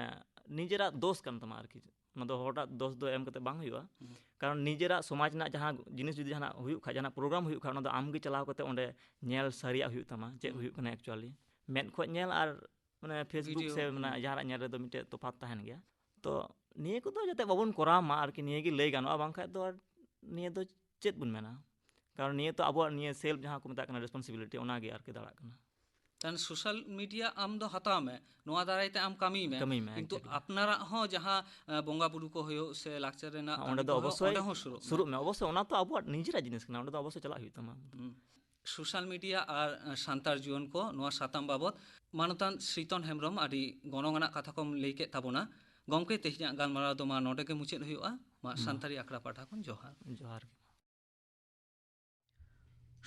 ᱱᱤᱡᱮᱨᱟᱜ ᱫᱳᱥ ᱠᱟᱱ ᱛᱟᱢᱟ ᱟᱨᱠᱤ᱾ ᱚᱱᱟ ᱫᱚ ᱦᱚᱲᱟᱜ ᱫᱳᱥ ᱫᱚ ᱮᱢ ᱠᱟᱛᱮ ᱵᱟᱝ ᱦᱩᱭᱩᱜᱼᱟ᱾ ᱦᱩᱸ᱾ ᱠᱟᱨᱚᱱ ᱱᱤᱡᱮᱨᱟᱜ ᱥᱚᱢᱟᱡᱽ ᱨᱮᱱᱟᱜ ᱡᱟᱦᱟᱸ ᱡᱤᱱᱤᱥ ᱡᱩᱫᱤ ᱡᱟᱦᱟᱱᱟᱜ ᱦᱩᱭᱩᱜ ᱠᱷᱟᱡ, ᱡᱟᱦᱟᱱᱟᱜ program ᱦᱩᱭᱩᱜ ᱠᱷᱟᱡ, ᱚᱱᱟ ᱫᱚ ᱟᱢ ᱜᱮ ᱪᱟᱞᱟᱣ ᱠᱟᱛᱮ ᱚᱸᱰᱮ ᱧᱮᱞ ᱥᱟᱹᱨᱤᱭᱟᱜ ᱦᱩᱭᱩᱜ ᱛᱟᱢᱟ, ᱪᱮᱫ ᱦᱩᱸ᱾ ᱦᱩᱭᱩᱜ ᱠᱟᱱᱟ actually᱾ ᱢᱮᱫ ᱠᱷᱚᱡ ᱧᱮᱞ ᱟᱨ ᱢᱟᱱᱮ Facebook video, ᱥᱮ ᱢᱟᱱᱮ ᱦᱩᱸ᱾ ᱡᱟᱦᱟᱱᱟᱜ ᱧᱮᱞ ᱨᱮᱫᱚ ᱢᱤᱫᱴᱮᱡ ᱛᱚᱯᱷᱟᱛ ᱛᱟᱦᱮᱱ ᱜᱮᱭᱟ᱾ ᱛᱚ ᱱᱤᱭᱟᱹ ᱠᱚᱫᱚ ᱡᱟᱛᱮ ᱵᱟᱵᱚᱱ ᱠᱚᱨᱟᱣ ᱢᱟ ᱟᱨᱠᱤ, ᱱᱤᱭᱟᱹ ᱜᱮ ᱞᱟᱹᱭ ᱜᱟᱱᱚᱜᱼᱟ, ᱵᱟᱝᱠᱷᱟᱡ ᱫᱚ ᱟᱨ ᱱᱤᱭᱟᱹ ᱫᱚ ᱪᱮᱫ ᱵᱚᱱ ᱢᱮᱱᱟ? ᱠᱟᱨᱚᱱ ᱱᱤᱭᱟᱹ ᱛᱚ ᱟᱵᱚᱣᱟᱜ ᱱᱤᱭᱟᱹ self ᱡᱟᱦᱟᱸ ᱠᱚ ᱢᱮᱛᱟᱜ ᱠᱟᱱᱟ responsibility, ᱚᱱᱟ ᱜᱮ ᱟᱨᱠᱤ ᱫᱟᱲᱟᱜ ᱠᱟᱱᱟ᱾ ᱛᱟᱦᱞᱮ social media ᱟᱢ ᱫᱚ ᱦᱟᱛᱟᱣ ᱢᱮ, ᱱᱚᱣᱟ ᱫᱟᱨᱟᱭ ᱛᱮ ᱟᱢ ᱠᱟᱹᱢᱤ ᱢᱮ, ᱠᱟᱹᱢᱤ ᱢᱮ, ᱠᱤᱱᱛᱩ exactly᱾ ᱟᱯᱱᱟᱨᱟᱜ ᱦᱚᱸ ᱡᱟᱦᱟᱸ, ᱮ, ᱵᱚᱸᱜᱟ ᱵᱩᱨᱩ ᱠᱚ ᱦᱩᱭᱩᱜ ᱥᱮ ᱞᱟᱠᱪᱟᱨ ᱨᱮᱱᱟᱜ ᱚᱸᱰᱮ ᱠᱟᱹᱢᱤ ᱫᱚ ᱠᱚᱦᱚᱸ, ᱚᱵᱚᱥᱥᱳᱭ ᱚᱸᱰᱮ ᱦᱚᱸ ᱥᱩᱨᱩᱜ ᱢᱮ᱾ ᱥᱩᱨᱩᱜ ᱢᱮ, ᱚᱵᱚᱥᱥᱳᱭ ᱚᱱᱟ ᱛᱚ ᱟᱵᱚᱣᱟᱜ ᱱᱤᱡᱮᱨᱟᱜ ᱡᱤᱱᱤᱥ ᱠᱟᱱᱟ, ᱚᱸᱰᱮ ᱫᱚ ᱚᱵᱚᱥᱥᱳᱭ ᱪᱟᱞᱟᱜ ᱦᱩᱭᱩᱜ ᱛᱟᱢᱟ᱾ ᱦᱩᱸ᱾ Social media ᱟᱨ, ᱮ, ᱥᱟᱱᱛᱟᱲ ᱡᱩᱣᱟᱹᱱ ᱠᱚ, ᱱᱚᱣᱟ ᱥᱟᱛᱟᱢ ᱵᱟᱵᱚᱛ ᱢᱟᱱᱚᱛᱟᱱ ᱥᱨᱤᱛᱚᱱ ᱦᱮᱢᱵᱨᱚᱢ ᱟᱹᱰᱤ ᱜᱚᱱᱚᱝ ᱟᱱᱟᱜ ᱠᱟᱛᱷᱟ ᱠᱚᱢ ᱞᱟᱹᱭ ᱠᱮᱫ ᱛᱟᱵᱚᱱᱟ᱾ ᱜᱚᱢᱠᱮ, ᱛᱮᱦᱮᱧᱟᱜ ᱜᱟᱞᱢᱟᱨᱟᱣ ᱫᱚ ᱢᱟ ᱱᱚᱰᱮ ᱜᱮ ᱢᱩᱪᱟᱹᱫ ᱦᱩᱭᱩᱜᱼᱟ᱾ ᱢᱟ ᱢᱟ᱾ ᱥᱟᱱᱛᱟᱲᱤ ᱟᱠᱷᱲᱟ ᱯᱟᱦᱴᱟ ᱠᱷᱚᱱ ᱡᱚᱦᱟᱨ᱾ ᱡᱚᱦᱟᱨ ᱜᱮ᱾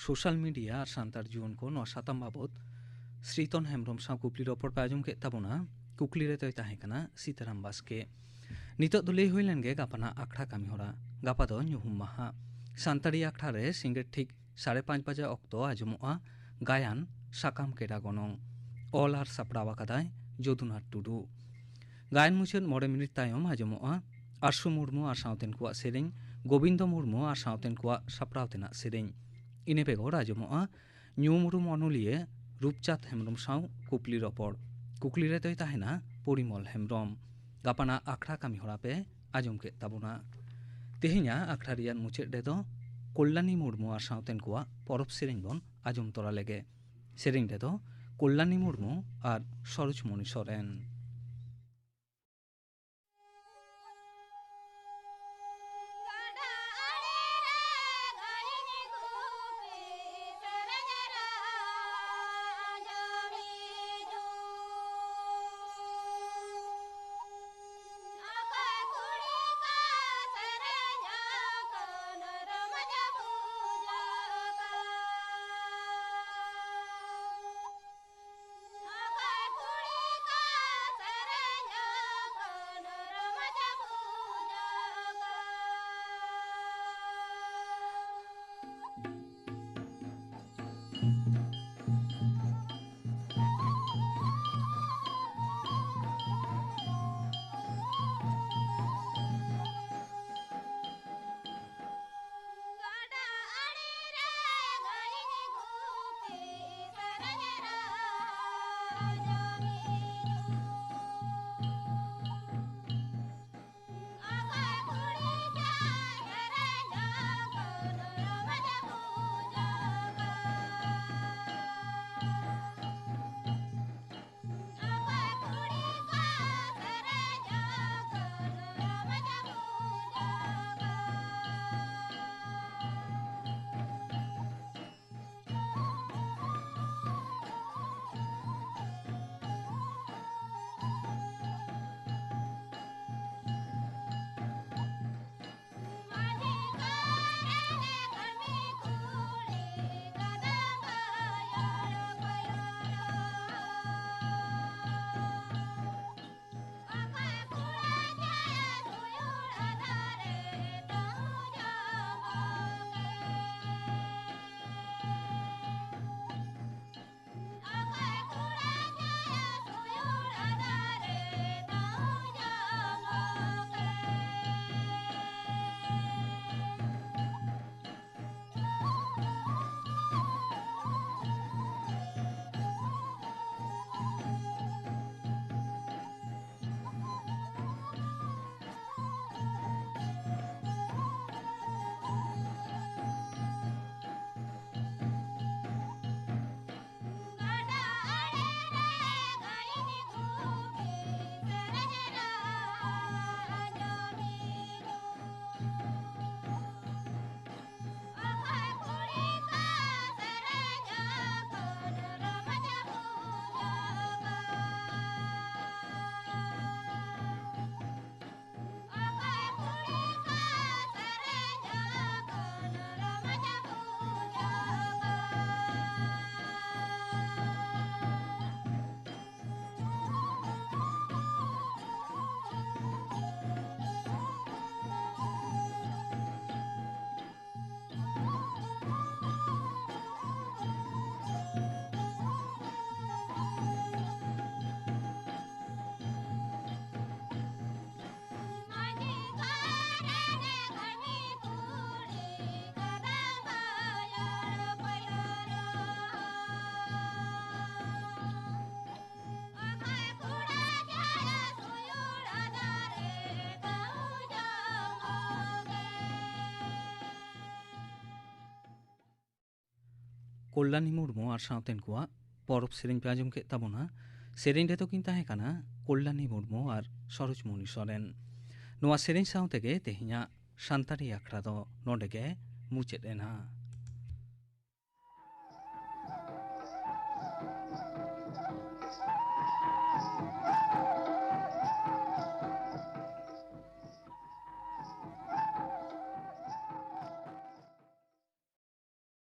Social media ᱟᱨ ᱥᱟᱱᱛᱟᱲ ᱡᱩᱣᱟᱹᱱ ᱠᱚ, ᱱᱚᱣᱟ ᱥᱟᱛᱟᱢ ᱵᱟᱵᱚᱛ ᱥᱨᱤᱛᱚᱱ ᱦᱮᱢᱵᱨᱚᱢ ᱥᱟᱶ ᱠᱩᱠᱞᱤ ᱨᱚᱯᱚᱲ ᱯᱮ ᱟᱸᱡᱚᱢ ᱠᱮᱫ ᱛᱟᱵᱚᱱᱟ᱾ ᱠᱩᱠᱞᱤ ᱨᱮ ᱫᱚᱭ ᱛᱟᱦᱮᱸ ᱠᱟᱱᱟ ᱥᱤᱛᱟᱨᱟᱢ ᱵᱟᱥᱠᱮ᱾ ᱱᱤᱛᱚᱜ ᱫᱚ ᱞᱟᱹᱭ ᱦᱩᱭ ᱞᱮᱱ ᱜᱮ ᱜᱟᱯᱟᱱᱟᱜ ᱟᱠᱷᱲᱟ ᱠᱟᱹᱢᱤ ᱦᱚᱨᱟ᱾ ᱜᱟᱯᱟ ᱫᱚ ᱧᱩᱦᱩᱢ ᱢᱟᱦᱟ᱾ ᱥᱟᱱᱛᱟᱲᱤ ᱟᱠᱷᱲᱟ ᱨᱮ ᱥᱤᱸᱜᱟᱹᱲ ᱴᱷᱤᱠ ᱥᱟᱲᱮ ᱯᱟᱸᱪ ᱵᱟᱡᱮ ᱚᱠᱛᱚ ᱟᱸᱡᱚᱢᱚᱜᱼᱟ ᱜᱟᱭᱟᱱ ᱥᱟᱠᱟᱢ ᱠᱮᱰᱟ ᱜᱚᱱᱚᱝ᱾ ᱚᱞ ᱟᱨ ᱥᱟᱯᱲᱟᱣ ᱟᱠᱟᱫᱟᱭ ᱡᱚᱫᱩᱱᱟᱛᱷ ᱴᱩᱰᱩ᱾ ᱜᱟᱭᱟᱱ ᱢᱩᱪᱟᱹᱫ ᱢᱚᱬᱮ ᱢᱤᱱᱤᱴ ᱛᱟᱭᱚᱢ ᱟᱸᱡᱚᱢᱚᱜᱼᱟ ᱟᱨᱥᱩ ᱢᱩᱨᱢᱩ ᱟᱨ ᱥᱟᱶᱛᱮᱱ ᱠᱚᱣᱟᱜ ᱥᱮᱨᱮᱧ, ᱜᱳᱵᱤᱱᱫᱚ ᱢᱩᱨᱢᱩ ᱟᱨ ᱥᱟᱶᱛᱮᱱ ᱠᱚᱣᱟᱜ ᱥᱟᱯᱲᱟᱣ ᱛᱮᱱᱟᱜ ᱥᱮᱨᱮᱧ᱾ ᱤᱱᱟᱹ ᱵᱮᱜᱚᱨ ᱟᱸᱡᱚᱢᱚᱜᱼᱟ ᱧᱩᱢ ᱩᱨᱩᱢ ᱚᱱᱚᱞᱤᱭᱟᱹ ᱨᱩᱯᱪᱟᱸᱫᱽ ᱦᱮᱢᱵᱨᱚᱢ ᱥᱟᱶ ᱠᱩᱠᱞᱤ ᱨᱚᱯᱚᱲ᱾ ᱠᱩᱠᱞᱤ ᱨᱮ ᱫᱚᱭ ᱛᱟᱦᱮᱱᱟ ᱯᱚᱨᱤᱢᱚᱞ ᱦᱮᱢᱵᱨᱚᱢ᱾ ᱜᱟᱯᱟᱱᱟᱜ ᱟᱠᱷᱲᱟ ᱠᱟᱹᱢᱤ ᱦᱚᱨᱟ ᱯᱮ ᱟᱸᱡᱚᱢ ᱠᱮᱫ ᱛᱟᱵᱚᱱᱟ᱾ ᱛᱮᱦᱮᱧᱟᱜ ᱟᱠᱷᱲᱟ ᱨᱮᱭᱟᱜ ᱢᱩᱪᱟᱹᱫ ᱨᱮᱫᱚ ᱠᱚᱞᱞᱟᱱᱤ ᱢᱩᱨᱢᱩ ᱟᱨ ᱥᱟᱶᱛᱮᱱ ᱠᱚᱣᱟᱜ ᱯᱚᱨᱚᱵᱽ ᱥᱮᱨᱮᱧ ᱵᱚᱱ ᱟᱸᱡᱚᱢ ᱛᱚᱨᱟ ᱞᱮᱜᱮ᱾ ᱥᱮᱨᱮᱧ ᱨᱮᱫᱚ ᱠᱚᱞᱞᱟᱱᱤ ᱢᱩᱨᱢᱩ ᱟᱨ ᱥᱚᱨᱳᱡᱽᱢᱚᱬᱤ ᱥᱚᱨᱮᱱ᱾ ᱠᱚᱞᱞᱟᱱᱤ ᱢᱩᱨᱢᱩ ᱟᱨ ᱥᱟᱶᱛᱮᱱ ᱠᱚᱣᱟᱜ ᱯᱚᱨᱚᱵᱽ ᱥᱮᱨᱮᱧ ᱯᱮ ᱟᱸᱡᱚᱢ ᱠᱮᱫ ᱛᱟᱵᱚᱱᱟ᱾ ᱥᱮᱨᱮᱧ ᱨᱮᱫᱚ ᱠᱤᱱ ᱛᱟᱦᱮᱸ ᱠᱟᱱᱟ ᱠᱚᱞᱞᱟᱱᱤ ᱢᱩᱨᱢᱩ ᱟᱨ ᱥᱚᱨᱳᱡᱽᱢᱚᱱᱤ ᱥᱚᱨᱮᱱ᱾ ᱱᱚᱣᱟ ᱥᱮᱨᱮᱧ ᱥᱟᱶ ᱛᱮᱜᱮ ᱛᱮᱦᱮᱧᱟᱜ ᱥᱟᱱᱛᱟᱲᱤ ᱟᱠᱷᱲᱟ ᱫᱚ ᱱᱚᱰᱮ ᱜᱮ ᱢᱩᱪᱟᱹᱫ ᱮᱱᱟ᱾